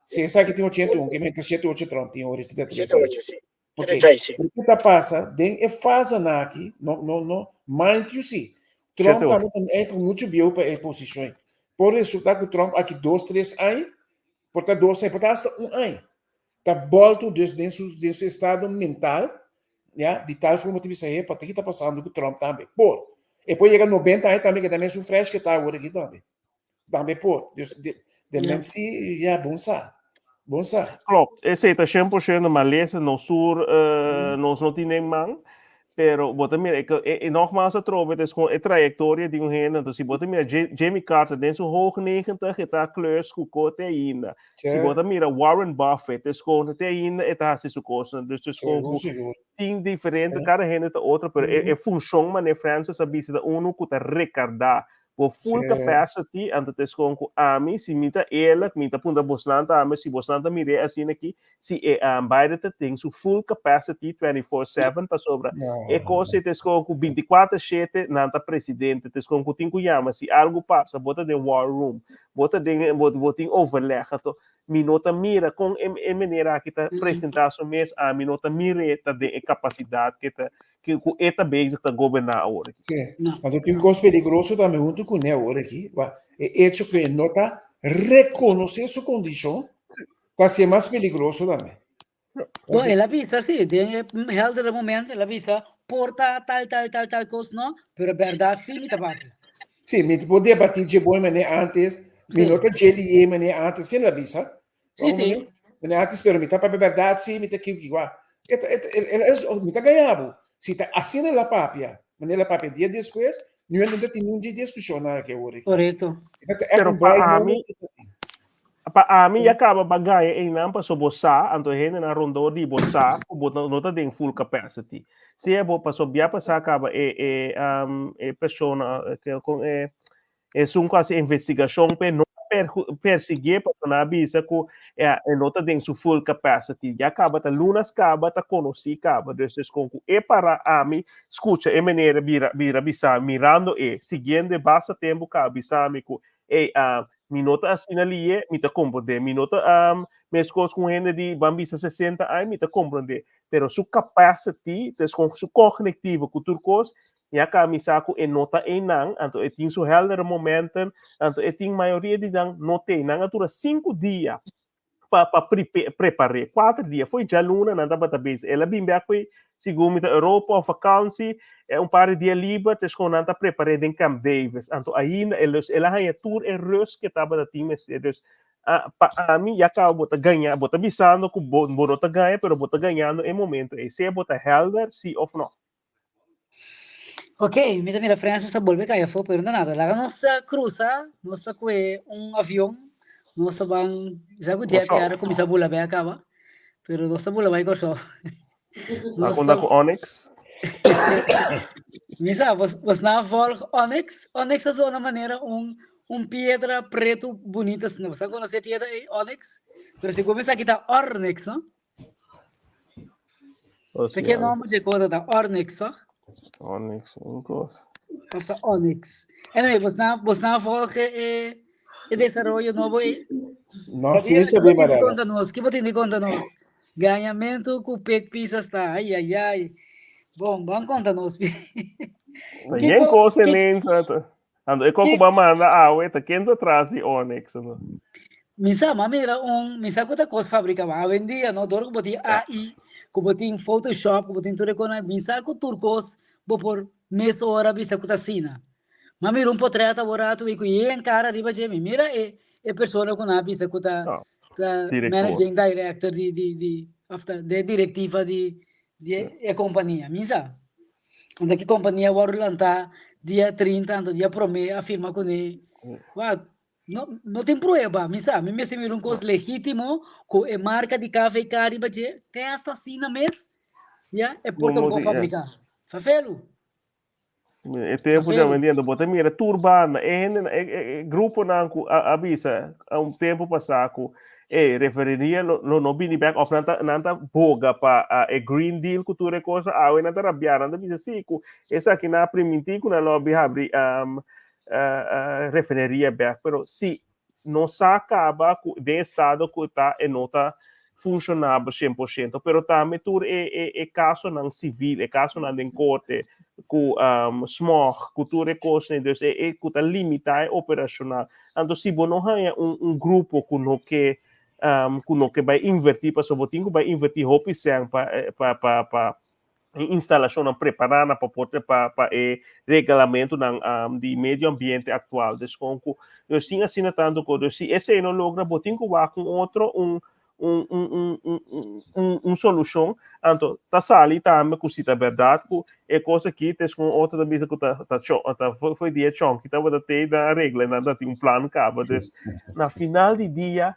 Si esaki tin 81, ke men ta shete ocho Trump tin ora, este ta tres. 78, si. Ok, Tres ai, si. Loke ta pasa den e fase na aki, no, no, no, mind you si, Trump Shete ocho. tambe ta eigenlijk mucho bieu pa e posishon. Por resulta ku Trump aki dos, tres aña, por ta dos aña, por ta hasta un aña, ta bolto dus den su, den su estado mental, ya, di tal forma ta bisa, he, pa ki ta pasando ku Trump tambe? Por. E por yega 90 aña tambe, ke ta mesun fresh ke ta awor aki tambe. Tambe por. Dus de, de Ja. mensen, ja, bon sa. Bon sa. Klopt, esei ta 100% malesa, nos tur, nos no tin den man, pero bo ta mira, e, e, e nogmaals atrobe, het is gewoon e trayectoria di un hende, entonces si bo ta mira Jimmy Carter den su hoog 90 e ta klus ku kote ainda. Si bo ta mira Warren Buffett, het is gewoon te ainda e ta hasi su kosnan, dus het is gewoon ku tin diferente, kada hende ta otro, pero e, e funcion manera Francis a bisa ta uno ku ta recarda Bo full capacity, anto ta escoge cu ami, si mi ta eerlijk, mi ta puntra bosnan tambe, si bosnan ta mir'é asina aki, si e Biden ta tin su full capacity 24/7, pasobra e cos ei ta escoge cu binticuater shete nan ta presidente, ta escoge cu tin cu yama, si algo pasa, bo ta den war room, bo ta den, bo, bo tin overleg, anto mi no ta mira con e, e manera aki ta presenta su mes, ami no ta mir'é ta den e capacidad ke ta Ke ku e ta bezig ta goberná awor aki. Sí. Anto tin kos peligroso tambe huntu kuné awor aki. Wa, e echo ku e no ta rekonosé su kondishon ta hasié mas peligroso tambe. Bo, el a bisa sí, den e heldere momento el a bisa por ta tal tal tal tal kos no, pero bèrdat sí mi ta papia. Sí, mi por debatí dje bon manera antes, mi no ta dje lié manera antes, sí el a bisa. Sí, sí. Meneer antes, pero mi ta papia berdad, sí, mi ta kiu kiwa. Et, et, el, el, es, mi ta gañabo. Si ta asina la papia, meneer la papia dia despues, nu no ta tin un discusion na ke ora. Correcto. Pero pa ami, pa ami ya caba ba gaña einan paso bo sa, anto hendenan rondó di bo sa ku bo no ta den full capacity. Si e bo paso bia pasá caba e e um, e persona ke kon e Esun ku hasi investigashon p'e no persiguié pasobra nan a bisa ku e no ta den su full capacity. Ya kaba ta lunas kaba ta konosí kaba. Dus es kon ku e para ami skucha e meneer bira bira bisa mirando e siguiendo e basta tempu kaba bisa mi ku ey mi no ta asina lié mi ta komprondé mi no ta meskos ku un hende di ban bisa 60 aña mi ta komprondé pero su capacity dus kon su kognitivo ku tur kos Mi a kaba misa ku e no ta einan, anto e tin su heldere momenten, anto e tin mayoria di nan no t'ei. Nan a dura sinku dia pa pa prepar'é, kuater dia, fo'i djaluna nan tabata bezig. El a bin bèk fo'i segun mi ta Europa òf vakansi, un par di dia liber, ta eskon nan ta prepar'é den Camp Davis. Anto ainda el el a haña tur e rust ku e tabata tin mester. Dus pa ami ya kaba bo ta gaña, bo ta bisando ku bo bo no ta gaña, pero bo ta gañando e momento ei, sea bo ta helder si òf no. Ok, mi ta mira Francis ta bolbe kai afó, pero no nada. Laga nos ta cruza, nos ta kue un avion, nos ta ban, sa ku jet Kòrsou. ya a kuminsá bula bai a kaba, pero nos ta bula bai Kòrsou. A Nos konta ta, ku Onyx. mi sa, bos, bos na volg Onyx? Onyx ta zona manera un, un piedra pretu bunita asina. Bos ta konosé piedra ei, Onyx? Pero si bo mester kita Ornix, no? Oh, Sa ke nomber dje cosa ta Ornix, toch? Onyx, un cosa. Of ta Onyx. Anyway, bos na, bos na volge e, e desarrollo nobo e. No, sí, Gabriela, eso que bien, botin di Mariana. conta nos? Que botin di conta nos? Ganhamento ku pek pisa está. Ai, ai, ai. Bom, van conta nos. Ta Kiko, yen cosa ki, ineens. Ando e koko ki, ba manda awe, ta ken ta tras di Onyx? No? Mi sa, ma mira un, mi sa ku ta kos fabrika, ma awendia no, dor ku bo tin Ja. AI, ku bo tin Photoshop, ku bo tin tur e kosnan, mi sa ku tur kos bo por. Mesora bisa ku ta asina. Ma mira un potret awor rato i ku yen kara riba dje mi. Mira e e persona ku nan a bisa ku ta No, ta direktor. managing director di di di of ta de direktiva di di e e kompania. Mi sa. Anto ki kompania wòrdu lantá dia 30 anto dia promé a firma kuné. Wak, no no tin prueba. Mi sa, mi mester mira un kos legítimo ku e marka di KVK riba dje. Te hasta asina mes Ya, e porta Como un di, fabrica. Fafelu. E tempo já Fafelu. vendiendo, bota mira turbana, e hende, e, e, e grupo nan ku a, avisa a un tempo pasá ku e refereria lo, lo no bini back of nan ta, nan ta boga pa a, e Green Deal ku tur e cosa, awe nan ta rabiá, nan ta bisa sí ku esaki nan a priminti ku nan lo bi habri um, uh, uh, refineria back, pero si no sa kaba ku den estado ku ta e no ta funshonabel 100%, pero tambe tur e e e kasonan sivil, e kasonan den korte ku um, smog, ku tur e kosnan, dus e e ku ta limitá e operashonal. Anto si bo no haña un un grupo ku no ke um, ku no ke bai invertí, pasobra bo tin ku bai invertí hopi sèn pa pa pa pa e instalashonnan prepará na pa por pa pa e reglamentonan um, di medio ambiente aktual. Dus kon ku dus tin asina tantu ko dus si esei no logra bo tin ku wak un otro un un un un un un un, un solushon. Anto ta sali tambe ku si ta bèrdat ku e kos aki tes kon otro ta bisa ku ta ta cho ta foi foi dia chonki tabata te nan a regla nan ta tin un plan kaba. Dus na final di dia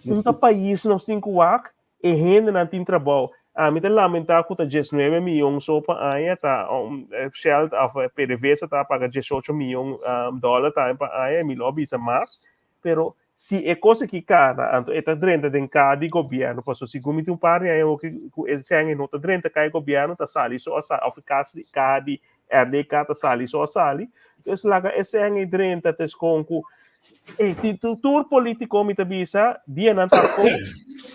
un ta pais nos tin ku wak E hendenan tin trabou. Ami ta lamentá ku ta diesnuebe mion so pa aña ta Shell òf PDVSA ta paga diesocho mion dòler tambe pa aña, mi lo a bisa mas. Pero si e kos aki kana, anto e ta drenta den ka di gobièrnu, pasobra segun mi tin un par di aña awor ku e sèn ei no ta drenta ka di gobièrnu, ta sali so a sali, òf kas di kaha di RDK ta sali so a sali. Dus laga e sèn ei drenta ta eskon ku Ey, ti, tu, tur politico mi ta bisa, dia nan ta ko,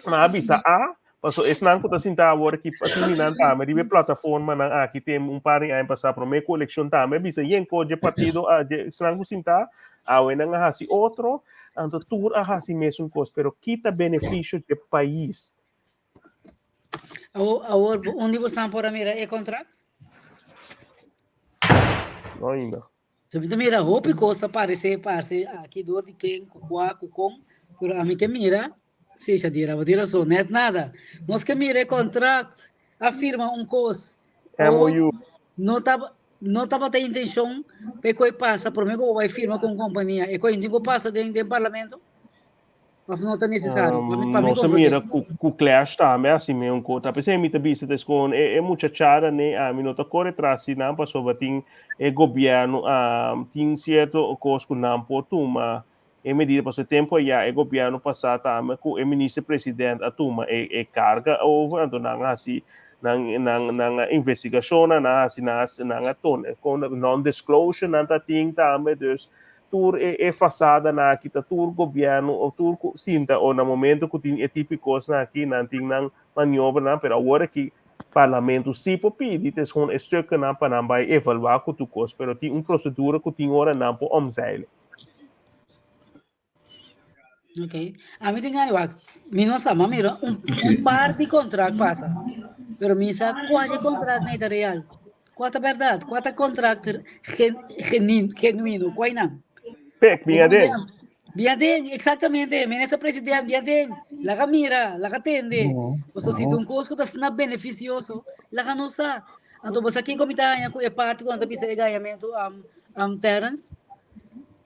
ma a bisa A, paso esnan ku ta sinta awor aki, así nan tambe, riba e plataforma nan aki tem un par di aña pasá, promé ku elekshon tambe, bisa yen ko dje partido, a, dje esnan ku sinta, awe nan a hasi otro, anto tur a hasi mesun kos, pero kita benefisio dje pais? Awor, awor, unda bo stan por a mira e kontrakt? No ainda. So mi ta mira hopi kos ta parece parce aki door di ken ku kua ku kon, pero ami ke mira, si Shadira, bo tin rason, net nada. Nos ke mira e contract, a firma un kos, o MOU. no tab no tabata intenshon pa e koi pasa prome ku bo bai firma ku un kompania, e koi tin ku pasa den den parlamento? Of no ta necesario? Pa mi, pa mi Nos a comprende. mira ku, ku clash tambe así me un kota. P'esei mi ta bisa ta skon e, e muchachada ne ami no ta kore tras di nan pasobra tin e gobierno um, tin cierto kos ku nan por tuma e medida pasobra e tempo ya e gobierno pasá tambe ku e minister president a tuma e, e carga over anto nan a hasi nan nan nan a investigashonnan nan a hasi nan a nan a tone kon non disclosure nan ta tin tambe dus Tur e e fasadanan aki ta tur gobierno o tur ku sinta o na momento ku tin e tipo di kosnan aki nan tin nan maniobranan pero awor aki parlamento si por pidi ta escoge e stukkennan pa nan bai evalua ku tur kos pero tin un prosedura ku tin ora nan por omzeilen. Ok. Ami tin gana wak. Mi no sa, ma mira un, un par di contract pasa. Pero mi sa kua di contract na ta real. Kua ta berdad? Kua ta contract gen, genin, genuino? Kua nan? Pek, bin aden. Bin aden, exactamente. Minister president, bin aden. Laga mira, laga tende. Pasobra si ta un kos ku ta asina beneficioso, laga nos sa. Anto bo sa kiko mi ta haña ku e parti ku nan ta bisa e gañamentu, um, um, Terrence?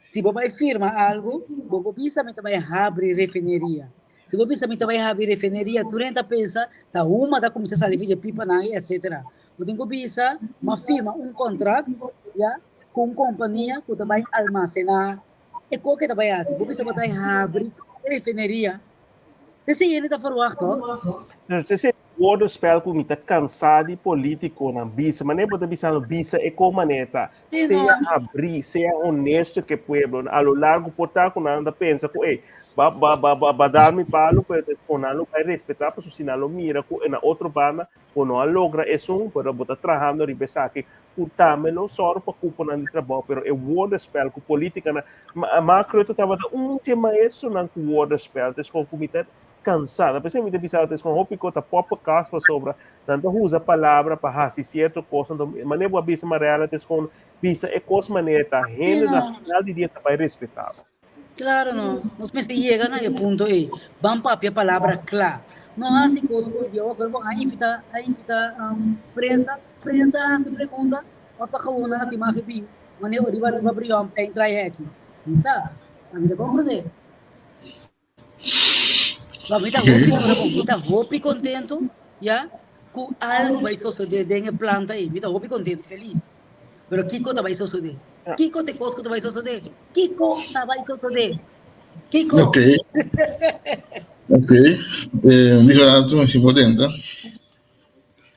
Si bo bai firma algu, bo por bisa mi ta bai habri refineria. Si bo bisa mi ta bai habri refineria, tur hende ta pensa ta huma ta kuminsá sali for dje pipanan i etsetera. Bo tin ku bisa m'a firma un kontrakt, ya, ku un kompania ku ta bai almasená e koke ta bai hasi. Bo bisa bo ta bai habri refineria. Esei hende ta ferwagt, tòg? Dus esei woordenspel ku mi ta kansá di polítikonan bisa. Manera bo ta bisando, bisa e kon manera ta. Sí, Sea no. abrí, sea honesto ku e pueblo. A lo largo por ta ku nan ta pensa ku, ey, ba, ba, ba, ba, ba dal mi palu, pero despues nan lo bai respetá, pasobra si nan lo mira ku na otro banda bo no a logra esun, pero bo ta trahando riba esaki, ku tambe lo sòru pa kuponan di trabou, pero e woordenspel ku politikanan, Mark Rutte tabata un dje maestronan ku woordenspel, despues ku mi ta. kansá. Ta p'esei mi ta bisa tes kon hopi kos ta poppenkast pasobra nan ta usa palabra pa hasi sierto kos. Anto manera bo a bisa Mariela tes kon bisa e kos manera ta hende na final di dia ta bai respetá bo. Claro no, nos mester yega na e punto ei. Ban papia palabra cla. No haci cos cu di awor, pero bo a invita, a invita um, prensa, prensa a haci pregunta, of ta gewoon nan a tin mag bin, wanneer riba riba Brion plein trai heki. Mi sa, ami ta comprende. Ma mi ta hopi, ora bon, mi ta hopi contento, ya, cu algo bai sosode den e planta ei. Mi ta hopi contento, feliz. Pero kiko ta bai sosode? Kiko te kos ku ta bai sosode? Kiko ta bai sosode? Kiko? Ok. Ok. Eh, mi rato, mi si potente.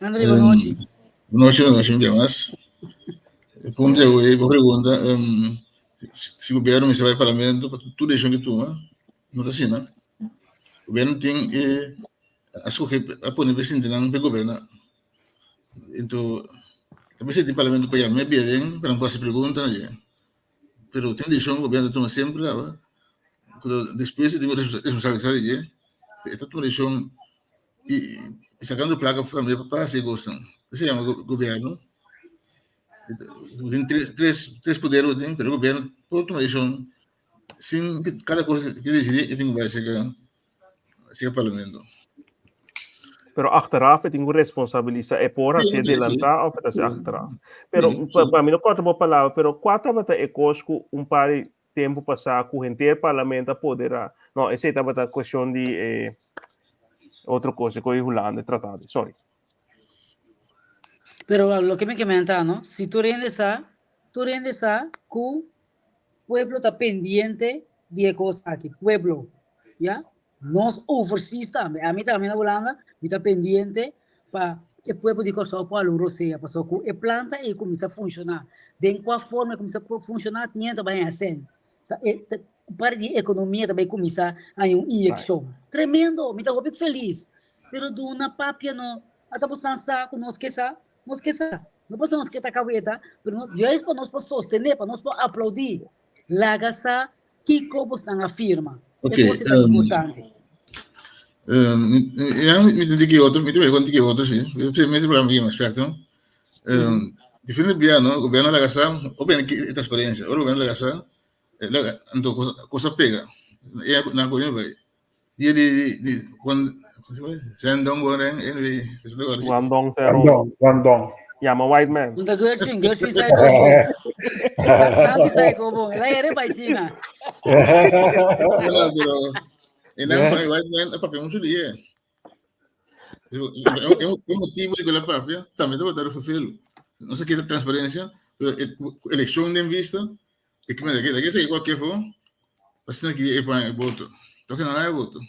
André, boa noite. Boa noite, boa noite, um mais. Punto eu, eu pergunta, um, si governo me vai parlamento, pa tur decisión que toma, no ta asina. Governo tin e a scoge a pone presidentenan pa goberna. Ento ta presidente di parlamento pa yama e bia den pa nan por hasi pregunta na dje. Pero tin decisión governo ta tuma semper kaba ku despues e tin ku responsabilisa di dje. E ta tuma decisión i sacando placa tambe pa hasi e kosnan. Esei yama governo. Tin tres, tres, tres poder tin, pero gobierno por tuma decisión sin que cada cosa que decidi e tin que bai cerca, cerca parlamento. Pero achteraf e tin ku responsabilisa e por hasi adelantá of e ta hasi achteraf. Pero pa mi no korta bo palabra, pero kua tabata e kos ku un par di tempu pasá ku henter parlamento a poderá? No, esei tabata kuestion di e otro kos, e kos di Hulanda, e tratado. Sorry. Pero loke mi ke menta no, si tur hende sa, tur hende sa ku pueblo ta pendiente di e kos aki, pueblo, ya. Nos overseas tambe, ami tambe na Hulanda, mi ta pendiente pa e pueblo di Kòrsou por hala un rosea, pasobra ku e planta ei kuminsá funshoná, den kua forma e kuminsá funshoná tin hende ta bai haña sèn, ta e ta parti di ekonomia ta bai kuminsá haña un inyekshon. Tremendo, mi ta hopi felis. Pero duna papia no, ata bosan sa ku nos ke sa, nos ke sa. No pasobra nos ke ta kaweta, pero no, juist pa nos por sostené, pa nos por aplaudí. Laga sa kiko bosnan a firma. E Ok, kos ta importante. Um, ja, mi te diki otro, mi te con diki otro, sí. Mi me problema aquí, aspecto. Um, diferente bia, no? Gobierno laga sa, o ben ki transparencia, o gobierno laga sa, laga, anto cosa, cosa pega. E na ko bai. Dia di di di Juan Zendong Goreng anyway. Guangdong Zero. Guangdong, Guangdong. Yama white man. Nunca Gershwin, Gershwin sai ko. Santi sai ko bon. Ela era bai China. Pero en la white man a papia mucho dia. É um motivo de que ela papia também deve estar verveel. Não se quer transparência, pero eleição em vista, e que me daqui, daqui se qualquer for, assim aqui é para voto. Toque não é voto.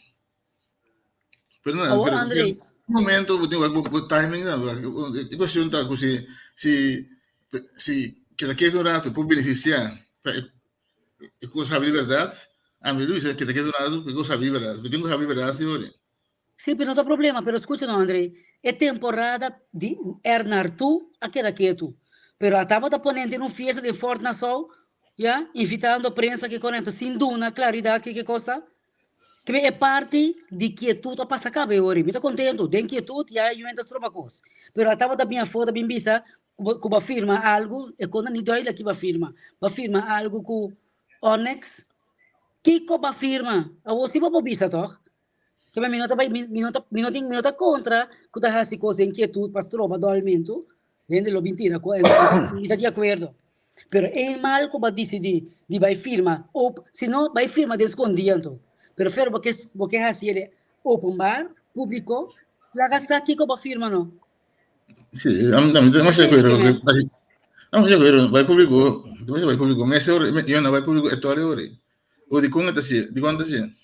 Pero não, Oh, pero André. um momento, eu tenho o timing, não, a questão tá que se se se que daqui a um rato pode beneficiar, e coisa sabe de verdade, a mim Luiz, que daqui a um rato, que coisa sabe de verdade, eu tenho que saber de verdade, senhor. Sí, pero no ta problema. Pero escucha no, André. E temporada di Ernartu a keda ketu. Pero a tabata ponente un fiesta di Fort Nassau, ya, invitando prensa que corrente, sin duna claridad que que cosa. Que é parte de quietud a passa cabe ori. Mi ta contento. Den quietud ya yo entra stroba cos. Pero a tabata bien foda bien bisa, ku ba firma algo, e kona ni duidelijk que ba firma. Ba firma algo ku Onyx. Kiko ba firma? Awo si ba bo bisa toch? Ke mi no ta bai mi mi no ta mi no tin mi no ta kontra ku ta hasi kos den kietud pa stroba dòlmentu, hende lo bin tira ku mi ta di akuerdo. Pero eenmaal ku bo a disidí di bai firma op si no bai firma den skondí anto. Pero fer bo ke bo ke hasi el openbaar, públiko, laga sa kiko bo a firma no. Sí, a mi también tengo de acuerdo. A mi de acuerdo, bai público, bai público, me yo no bai público e tore ore. O di kon ta si, di kon ta si.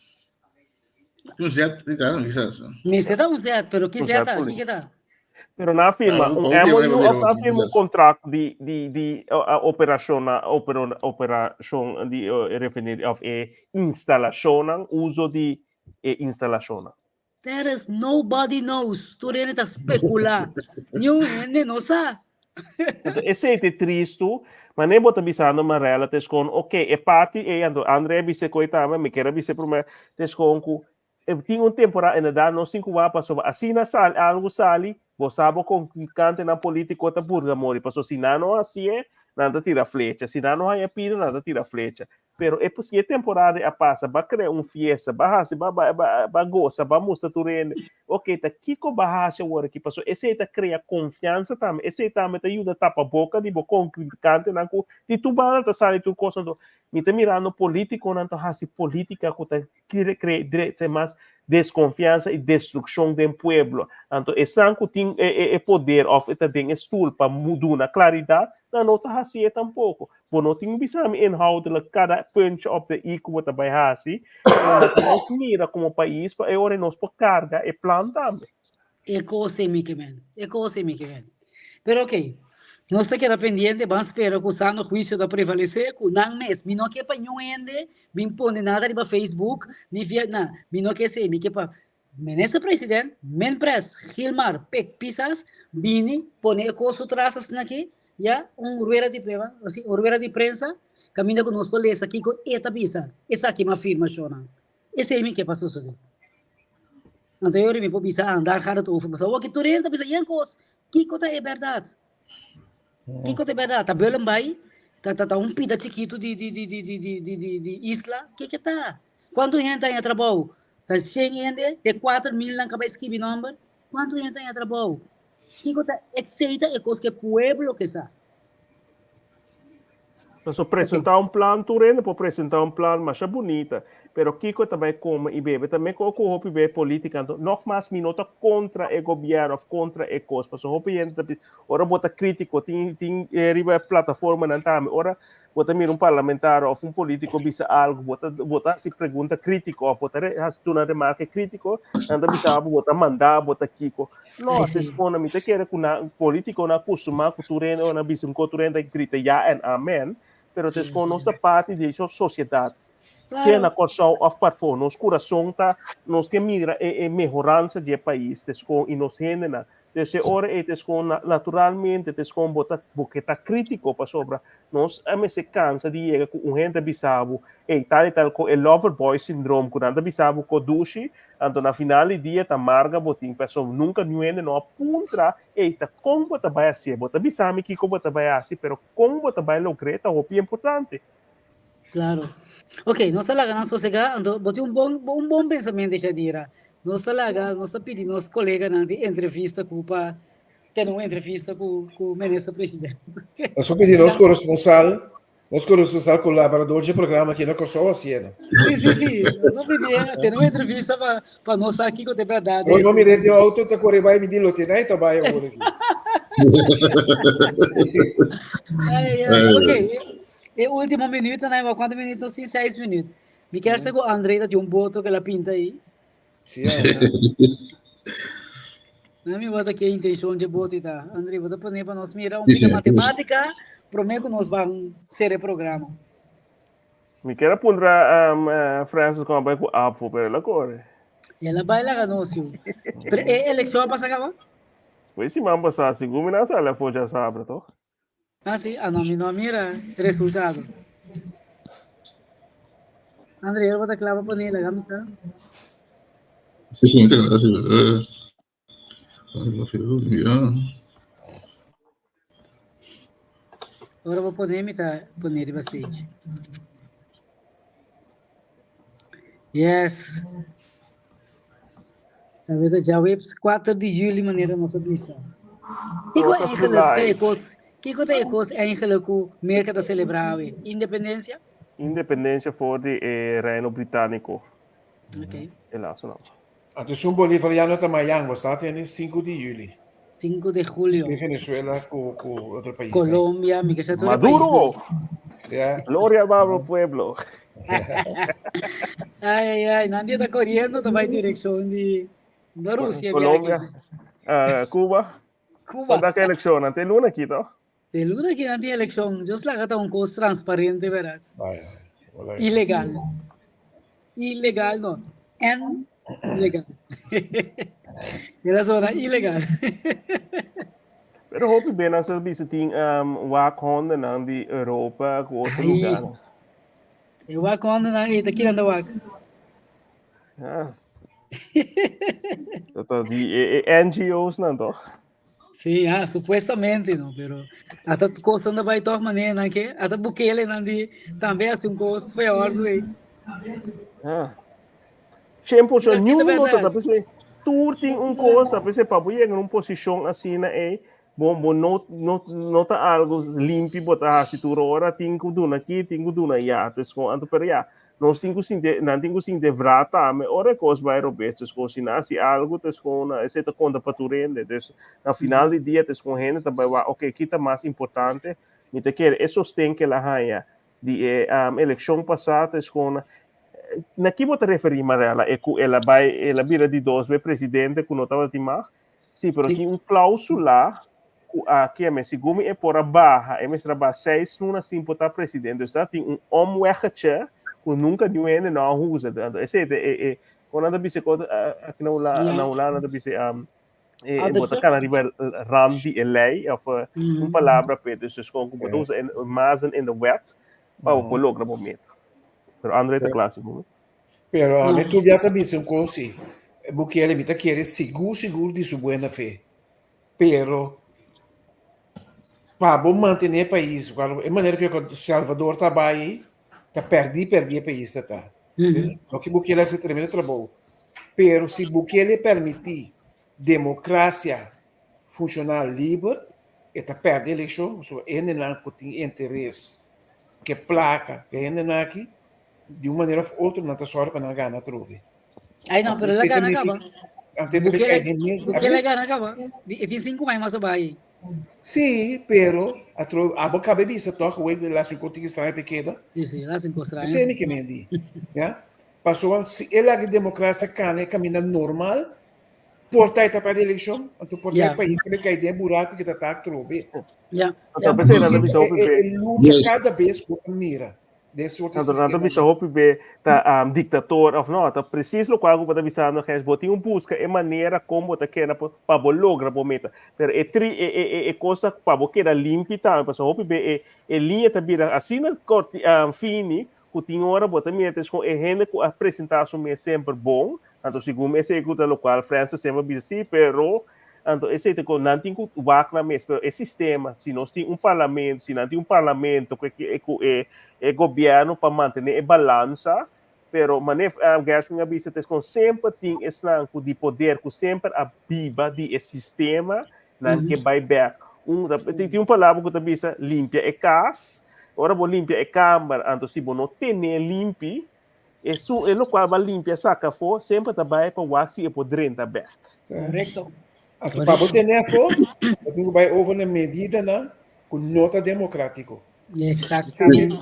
Un zet, di ta, quizás. Mester ta un zet, pero ki Un zet zet ta? poli. Ki ta? Pero na firma Ah, un un firma, MOU pero of na firma un quizás. contract di di di operacion na opero, operacion di refineria of e instalacionnan, uso di e instalacionnan. There is nobody knows. Tur hende ta speculá. Niun hende no sa. Anto esei ta tristu, ma ne bo ta bisando Marella te skon, ok, e parti ei, anto André a bisa koi tambe, mi kier a bisa promé, te skon ku. Tin un temporada inderdaad nos tin ku wak pasobra asina sali algu sali bo sa bo kontrinkantenan politiko ta burga mori pasobra si nan no hasié nan ta tira flecha si nan no haña pida nan ta tira flecha pero e si e temporada a pasa ba krea un fiesta ba hasi ba ba ba gosa ba mustra tur hende ok ta kiko ba hasi awor aki pasobra esei ta krea konfiansa tambe esei tambe ta yuda tapa boka di bo kontrinkantenan ku di tur banda ta sali tur kos anto mi ta mirando politikonan ta hasi politika ku ta kere kre trese mas deskonfiansa i destrukshon den pueblo. Anto esnan ku tin e e e poder òf e ta den e stul pa duna klaridat, nan no ta hasié tampoko. Bo no tin bisa mi inhoudelijk kada puntje op de i ku bo ta bai hasi, pero loke nos mira komo pais pa e ora nos por karga e plan tambe. E kos ei mi ke men. E kos ei mi ke men. Pero ok, nos ta keda pendiente, ban spera ku sano huisio ta prevalesé, ku nan mes. Mi no ke pa niun hende bin pone nada riba Facebook, ni via, na, mi no ke esei. Mi ke pa Minister President, Minpres, Gilmar Pik Pisas, bini pone e kos su tras asina aki, ya, un rueda di prueba, o si, un rueda di prensa, kaminda ku nos por lesa kiko e ta bisa. Esaki mi afirmashonnan. Esei mi ke pa sosodé. Anto e ora mi por bisa, ah, daar gaat het over. Pasobra awor ki tur hende ta bisa yen kos. Kiko ta e bèrdat? Kiko ta e bèrdat? Ta Bullenbaai? Ta ta ta un pida chikitu di di di di di di di di di isla? Kiko ta? Kuantu hende ta haña trabou? Ta shen hende? Te 4000 nan kaba skibi nòmber? Kuantu hende ta haña trabou? Kiko ta esei ta e kos ku e pueblo ke sa. Paso presentá un plan tur hende por presentá un plan masha bunita, pero kiko ta bai kome i bebe ta meko ku hopi be polítika. Anto nogmas mi no ta kontra e gobièrnu òf kontra e kos, paso hopi hende ta bisa ora bo ta krítiko tin tin riba e plataformanan tambe ora bo ta mira un parlamentario òf un polítiko bisa algu bo ta bo ta hasi pregunta krítiko òf bo ta hasi duna remarke krítiko nan ta bisa bo bo ta mandá bo ta kiko. No, Ai, te sí. spona, mi ta kere ku na politikonan akustumá ku tur hende ora nan bisa un ko tur hende ta grita ya en amen, pero te Sí, skon nos sí. ta parti di e sosiedat, sea na Claro. Kòrsou òf parfó, nos kurason ta, nos ke mira e e mehoransa di e pais te skon i nos hendenan. Dus e ora ei te skon naturalmente te skon bo ta bo ke ta krítiko pasobra nos a mester kansa di yega ku un hende ta bisa bo, ey tal i tal ko e lover boy syndroom ku nan ta bisa bo ko dushi, Anto na final di dia ta marga bo tin pasobra nunka niun hende no a puntra, ey ta kon bo ta bai hasié? Bo ta bisa mi kiko bo ta bai hasi, pero kon bo ta bai logr'é ta hopi importante. Claro. Ok, nos ta laga nan sosegá, anto bo tin un bon un bon pensamiento Shadira. Nos ta laga, nos ta pidi nos koleganan di entrevista ku pa tene un entrevista ku ku minister presidente. Nos por pidi nos corresponsal Nos corresponsal colaborador dje programa aki na Kòrsou hasiendo. Sí, sí, sí. Nos a pidi tene un entrevista pa pa nos sa kiko ta e bèrdat. Hoy no miré den auto ta kore bai mi di lote nai ta bai awor aki. Ai, ai, ok. E último minuto, né? Kuantu minuto? Sí, seis minuto. Mi kier sa ku André ta tin un boto ke la pinta aí. Sí, ah. Na mi bota ke intention de boto ita. André, bota pone pa nos mira un Sí, pita sí, matemática, prome ku nos van ser programa. Mi kier a puntra um, eh, Francis como bai ku Apple, pero el a corre. Ela bai laga nos yu. Pero e elección a pasa caba? Pues siman pasá, segun mi nan sali afó djasabra, toch? Ah, sí, ah, no, mi no a mira resultado. André, yo bota clava poner la camisa. Sí, sí, te sí. Ya. Ahora voy a poner mi ta poner riba stage. Yes. Sabi ko djaweps 4 di juli manera nos a bisa. Kiko Fourth of eigenlijk ta July. e kos, kiko ta e kos eigenlijk ku Merka ta selebrá awe? Independensia? Independensia for di e Reino Britániko. Ok. E lasonan. Anto un bolivariano ta mayan, bo sa tende? 5 di juli. 5 de julio. Di Venezuela ku ku otro pais. Colombia, mi ke sa tur e Maduro! paisnan. Ja. Gloria al amado pueblo. Ai, ai, ai, nan dia ta corriendo, ta bai direccion di no Rusia, Colombia, biaha. ah, Cuba. Cuba. Cuando que elección? Ante luna aquí, to? De luna aki nan tin eleccion. Dios laga ta un cos transparente, verdad? Vaya, hola. Ilegal. Ilegal no. En legal. El a zona ilegal. Pero hopi ben nan sa bisa tin um, waakhondennan di Europa ku otro Ai. lugar. E waakhondennan ei ta kinan ta wak? Ah. Ta di e, e NGO's nan toch? Sí, ja, supuestamente no, pero ata cosa anda bai toch manera nan ke, ata Bukele nan di tambe hace un cos peor do ei. Ah. 100% Kita ni uno verdad. ta pensei, tur tin un cosa, pensei pa bo yega un posicion asina ei, bo bo no no no ta algo limpi bo ta hasi tur ora, tin ku duna aki, tin ku duna ya, dus kon anto pero ya, nos tin ku sinti, nan tin ku sinti wraak tambe ora e kos bai robes, dus kon si nan hasi algo, dus kon esei ta konta pa tur hende, dus na final di dia dus kon hende ta bai wak, oke ki ta mas importante, mi ta kere e sosten ke el a haña di e elekshon pasá ta eskona na ki bo ta referí Marella e ku el a bai el a bira di dos be presidente ku no tabatin mag sí pero tin un klausula ku a keme segun mi e por a baha e mester a baha seis luna sin por ta presidente dus ta tin un omweggetje ku nunka niun hende no a usa anto esei ta e e kon nan ta bisa aki na na Hulanda nan ta bisa eh, bo ta kana riba rand di e lei of eh, un palabra pe dus dus kon bo ta usa en mazen in de wet pa bo por logra bo meta. Pero André ta kla sigur. Pero a mi tur ya ta bisa un kos si. Bukele mi ta kere sigur sigur di su buena fe. Pero pa bo mantene e pais, e manera ku Salvador ta bai ta perdi perdi e pais ta ta. Loke Bukele hasi tremendo trabou. Pero si Bukele permiti democracia funciona liber, e ta perde eleccion, pasobra e hendenan cu tin interes, ke placa, ke hendenan aki, di un manera of otro nan ta sòru pa nan gana atrobe. Ay no, pero el a gana caba. Bukele, Bukele a gana caba. E tin 5 aña mas abajo. Sí, pero atro abo cabe bisa toch, wey de las cinco tigres extraño pe queda. Sí, sí, las cinco extraño. Sí, mi que me di. Ya? Paso si el la democracia cana e camina normal, por ta etapa de elección, anto por ta país que cae den buraco que ta ta trobe. Ya. Anto pensei na bisa hopi be. Lucha cada vez ku mira. Den soort Anto nan ta bisa hopi be ta um, dictator of no, ta precies lo cual ku bo ta bisando Gijs, bo tin un busca e manera kon bo ta keda pa, pa bo logra bo meta. Pero e tri e e e, e cosa pa bo keda limpi tambe, pasobra hopi be e e liña ta bira asina korti um, fini ku tin ora bo ta mira tes kon e hende ku a presenta su mes semper bon, anto segun esei ku ta lokual Francis semper bisa si, pero anto esei ta kon nan tin ku wak nan mes, pero e sistema si nos tin un parlamento, si nan tin un parlamento ku e ku e e gobièrnu pa mantené e balansa, pero manera Gershwin a bisa tes kon semper tin esnan ku di poder ku semper a biba di e sistema Nan ke bai bek. Un, tin un palabra ku ta bisa limpia e kas. Ora bo limpia e kamber, anto si bo no tene limpi, e su e lokual bo a limpia saka afó, semper ta bai pa wak si e por drenta bek. Korekto. Anto pa bo tene afó, bo tin ku bai over na medidanan ku no ta demokratiko. Exactamente.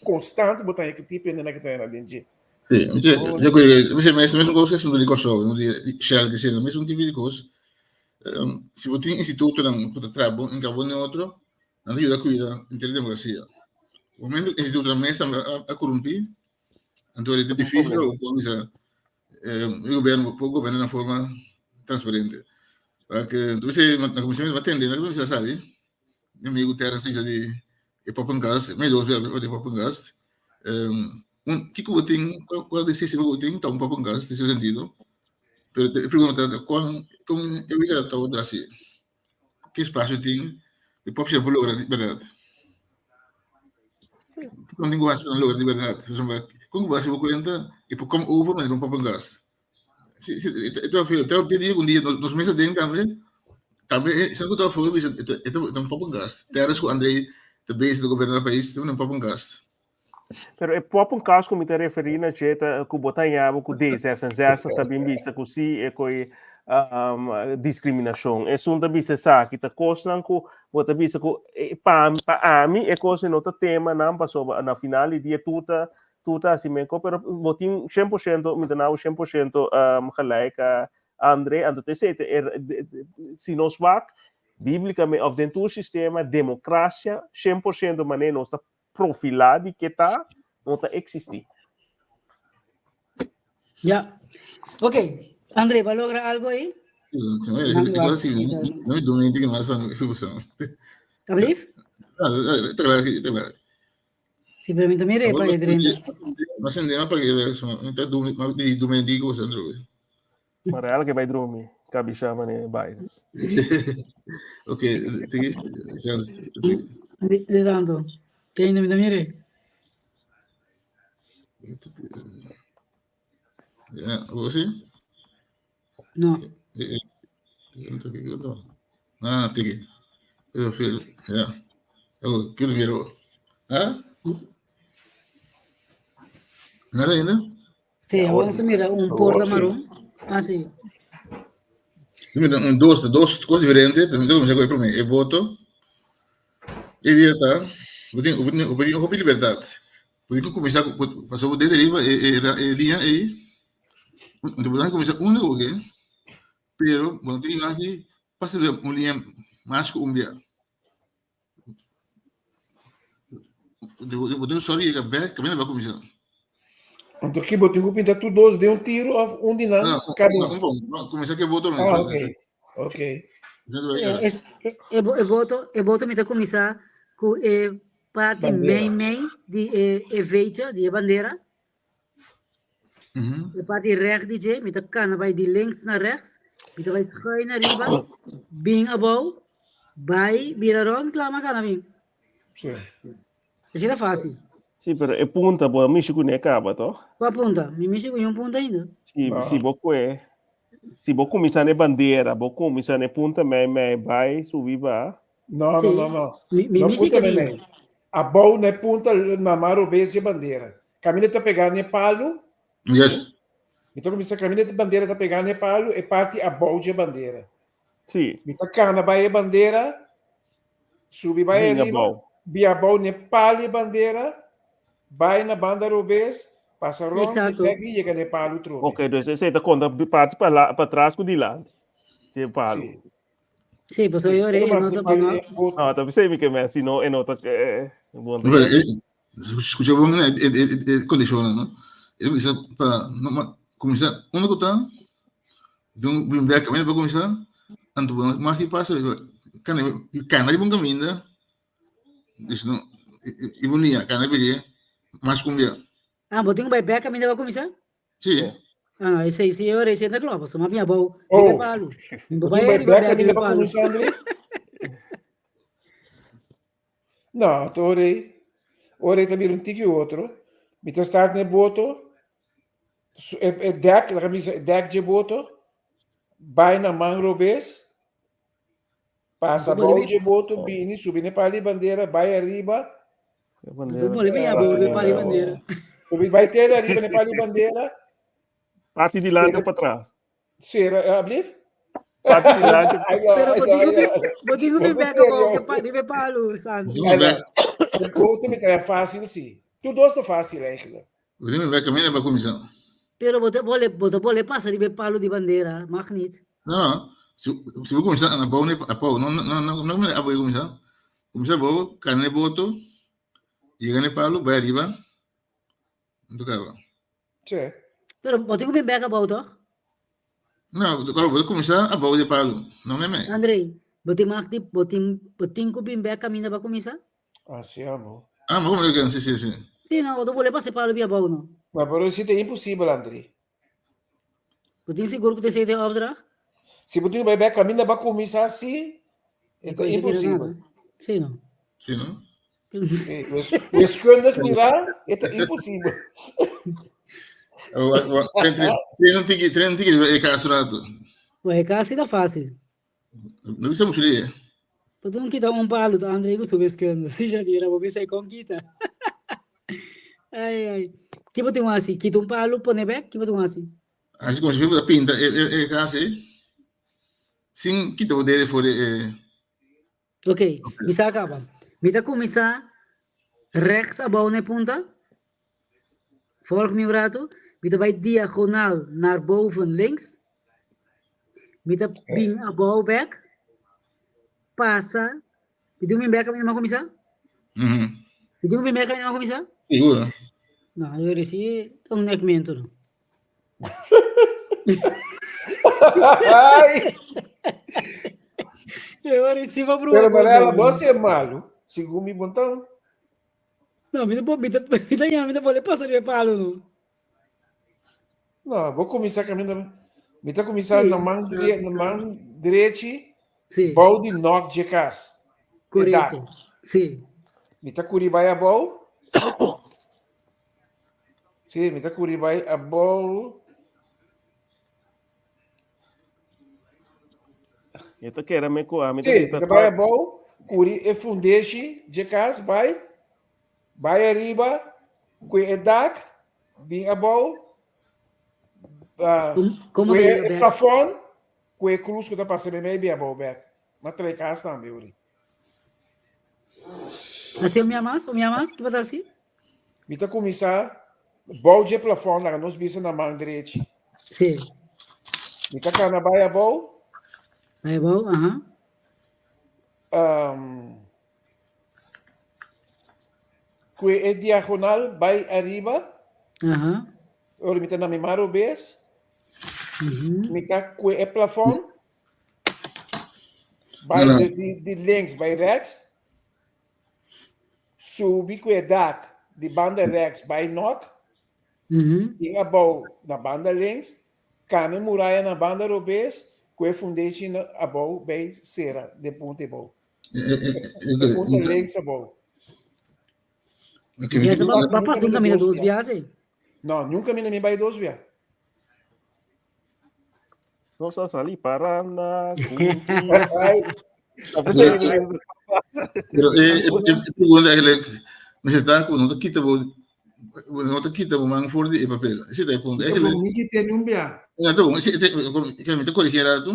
Konstante bo ta haña ki tipo hende nan ke ta haña den dje. Sí, yo creo que mesmo mesmo kos asunto di Kòrsou, no di Shell ke sendo, mesmo tipo di kos. Si bo tin institutonan ku ta traha bon en kabo neutro, nan ta yuda kuida henter demokrasia. Momento institutonan mes tambe a korumpí, anto e ta difísil pa bo bisa e gobierno por goberna na forma transparente. Paske tu bisa na kuminsamentu bo a tende, no ta sabi, mi amigu Terence ta bisa di e poppengas, mi dos bia di poppengas. Un, kiko bo tin, cual di sistema ku bo tin ta un poppengas den su sentido. Pero e pregunta ta kon kon e wega ta wòrdu hasi? Ki espasio tin di popsha por logra di bèrdat? Kon tin ku hasi pa logra di bèrdat? Pasobra kon ku bo hasi bo kuenta i por kom over manera un poppengas? Si, si, e ta feo. Te dia un dia nos mesa den tambe, tambe esnan ku ta afó bisa e ta e ta un poppengas. Terrence ku André ta bezig ta goberná pais, ta un poppengas. Pero e poppengas ku mi ta referí na dje ta ku bo ta haña bo ku D66 ta bin bisa ku si e koi um, diskriminashon. Esun ta bisa esaki, ta kosnan ku bo ta bisa ku pa pa ami e kos no ta tema nan pasobra na final di dia tur ta Tur ta hasi meko, pero bo tin 100%, mi ta na bo 100% um, gelijk, André, anto te esei, er, si nos wak, bíblicamente, of den tur sistema, democracia, 100% manera nos ta profilá di ke ta, no ta existi. Ja. Ok. André, va logra algo ahí? Sí, sí, no me domente que más. Alsjeblieft? Ah, te claro, te claro. Si, pero mi ta mira e pa e drenta. Ma sende ma pague verso, mi ta dumi, ma di dumi di cosa andro. Maar eigenlijk bai drumi, kabisha mane bai. Ok, tiki, chance. De tanto. Te mi ta mira. Ja, hoe is No. Ah, tiki. Heel veel, ja. Oh, kun je weer. Huh? Nada ainda? Sí, ahora se mira un porta marrón. Ah, sí. Mira, un dos, dos cosas diferentes, pero me tengo que comer el voto. E dia tá, eu tenho, eu tenho, eu tenho libertad. Porque começar, passou o dedo arriba, e, e, e linha aí. Então, podemos começar um de quê? Pero, quando tem aqui, passa uma linha mais que um dia. Eu só ia back, também vai começar. Então, aqui botou que pintar tu dois de um tiro of um de Não, cada um. Não, começar que botou não. Ah, ok. Ok. E boto, e boto me tá começar com e parte mei mei de e, e veja, de bandeira. E parte rechts di je, mi ta kana bai di links naar rechts, mi ta bai schuin naar riba, bing abou, bai bira rond, klaar maar kana bing. Sí. Asina ta fácil. Sí, pero e punta, bo mishi ku ne kaba, toch? Kua punta? Mi mishi ku un punta ainda. Si, no. si bo kue, si bo kuminsá ne bandera, bo kuminsá ne punta mei mei, bai, subi ba. No, no, no, no. Mi, mi no mishi punta ku mei mei. Abou ne punta na maro bes de bandera. Caminda ta pegá ne palu. Yes. Mi ta kuminsá caminda ta bandera ta pegá ne palu e parti abou dje bandera. Sí. Mi ta kana bai e bandera, subi bai Bin arriba, abou. bi abou ne palu e bandera, bai na banda robes, pasa rond, Exacto. bek i yega ne palu trobe. Ok, dus esei ta konta parti pa la, pa tras ku dilanti. Dje palu. Sí. Sí, pues hoy ore Pero e no mas ta e palu no. e boto. No, ta pesei mi ke men, si no e no ta eh, bon. Pero, eh, escucha bon, eh, eh, eh, eh, condiciona, no? E bisa pa no ma comienza uno que está de un bem back para começar, anto mas que passa, kana kana di bom caminho, isso não, e bonia, kana bem, mas cumbia. Ah, botinho bai back a mim vai começar? Sí. Ah, no, esse esse ore esse na klopa, so ma minha bom, Oh. riba palu. Mi Botin bai bai riba back back caminda riba pa palu. kuminsá, André? No, to ore. Ore ta bira un tiki otro. Mi ta start ne boto. E, e dek, laga mi bisa, e dek dje boto. Bai na man robes. Pasa bou dje boto, bini, subi ne pali bandera, bai arriba. Bandera. Bem abou, riba pali bandera. Subi bai tele arriba ne pali bandera. Parti dilanti o pa tras? Sera, eh, ablief? Parti dilanti. Pero botinho bem, botinho bem back abou, que pa riba palu, Santi. O boto me é fácil, sim. Tu dois tá fácil eigenlijk. Botinho bem caminho para começar. Pero bote bole, bote bole passa riba palu di bandeira, mag niet. No, no. Si, si vou começar na bom, a pau, não, não, não, não, não, vou começar. Começar bom, carne boto, chega no palo, vai arriba. Não tocava. Sim. Pero botinho bem back abou, toch? Não, agora vou começar a boa de palo, não é mais. Andrei, botin mag di, botin, botin ko bem back caminho para começar? Ah, sim, amor. Ah, mas como eu quero? Sim, sim, sim. Sim, não, botin bole passa palu bem abou, não. Maar pero isso é impossível, André. Botin seguro que te sei de opdracht? Se botinho vai bem caminho para começar assim, é impossível. Sim, não. Sim, não? Sim, Wiskundig mirar, é impossível. Treino tiki, treino tiki, é caso rato. Ué, casi tá fácil. Não precisa muito ler. Mas não quita um palo, tá, Andrei, que estou pescando. Se já tira, vou pensar com quita. Ai, ai. Que botin assim? Quita um palo, põe back, que botin assim? Assim como se fosse pinta, é, é, é caso Sim, quita o dele fora. É... Ok, me acaba. Me tá começar rechts abou na punta. Volg me um rato. Me tá vai diagonaal naar boven links. Me tá bem abou back. Passa. Me tu me back a minha começar? Uhum. Me tu me back a minha começar? Seguro. Não, eu disse, um nekmento não. Ai! Eu recibo pro Pero Marela, você é malo. Segundo me botão. No, mi ta mi ta mi ta mi ta pone pasa riba e palo no. No, bo kuminsá kaminda. Mi ta kuminsá na man dre, na man drechi, Sí. bou di nok dje kas. E dak. Korekto. Sí. Mi ta kuri bai abou. Sí, mi ta kuri bai abou. Mi ta kere me ku ami ta Sí, bisa mi ta bai abou, kuri e fundeshi dje kas bai, bai ariba, kue e dak, bin abou, Como kue te e bek? plafon, kue e krus ku ta pasa meimei bin abou bek. M'a trae kas tambe ori. Así un mia mas, un mia mas, ki bo ta hasi? Mi ta kuminsá bou dje plafòn, laga nos bisa na man drechi. Sí. Mi ta kana bai abou. Bai abou, aha. Um, kue e diagonal bai ariba. Aha. Ora mi ta na mi man robes. Mm -hmm. Mi ta kue e plafòn. Bai No, no. di, di, di links bai rechts. Subi ku e dak di banda rechts bai nok. Tin abou na banda links. Kami muraya na banda robes ku e fundeshi na abou bai sera den punta ebou. E punta links abou. Ok, mi Esa ti- ba ba pasa un camino dos biaha. No, nunca mi na mi bai dos bia. Nos a sali paranda. Ai, Pero e pregunta eigenlijk, mester ta ku no ta kita bo, no ta kita bo man for di e papel. Ese ta e punto. Eigenlijk, mi ki tene un bia. ja, toch, ese, te, ik mi ta corrigeer rato.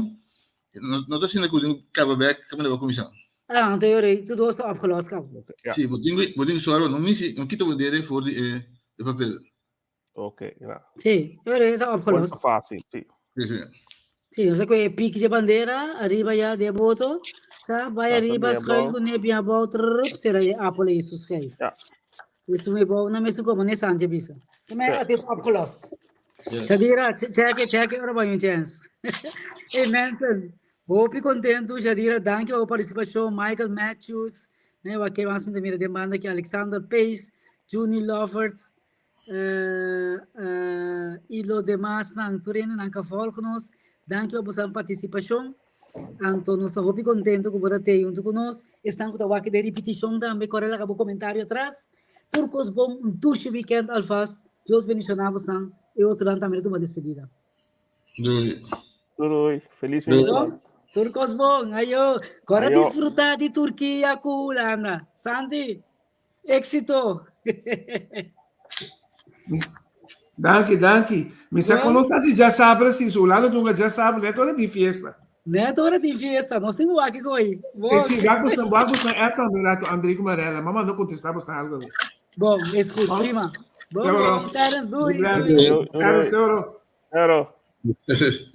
No, no ta asina ku tin kaba bek, kaminda bo kuminsá. Ah, anto yo rei, tu dos ta opgelost kaba. Ja. Sí, bo tin bo tin sòru, no misi, no kita bo dede for di e, e papel. Ok, ja. Sí, yo rei ta opgelost. Cuenta fácil, sí. Sí, sí. Sí, o sea, que pique de bandera, arriba ya de boto, sa, vai Pasa arriba, bien schuin abou. con ne bien abou, trup, será je appel in su schijf. Ja. Dus toen we bouwen, dan is het komen, net aan bisa. Maar Ja. het is opgelost. Yes. Shadira, check it, check it, ora bij een chance. Hey mensen, hoop je contento. Shadira, dank je voor participatie. Michael Matthews, nee, wat ik was met de mira de banda, Alexander Pace, Juni Lovert, y los demás nan turene nan ka volgen nos. Dank je voor participatie. Anto nos ta hopi contento ku bo ta tei hunto ku nos. Esnan ku ta wak de repeticion tambe, kore laga bo comentario atras. Tur kos bon, un dushi weekend alvast. Dios bendiciona bosnan. E otronan tambe ta tuma despedida. Doei. Doei. Feliz fin de Doei. semana. Tur kos bon. Ayo. Kore Ayo. disfruta di Turkia ku Hulanda. Santi, éxito. Danki, danki. Mi sa Bueno. kono sa si já sabe si su Hulanda nunca já sabe, net ora di fiesta. Net ora di fiesta. Nos tin wak koi. Bon. E si, wak bosnan, wak bosnan app tambe rato André ku Marella. Mama no contesta bosnan algo. Bon, is goed. Bon. Prima. Bon, Euro. bon. Terence, doei. Bless. Doei. Terence, euro. Claro. Doei.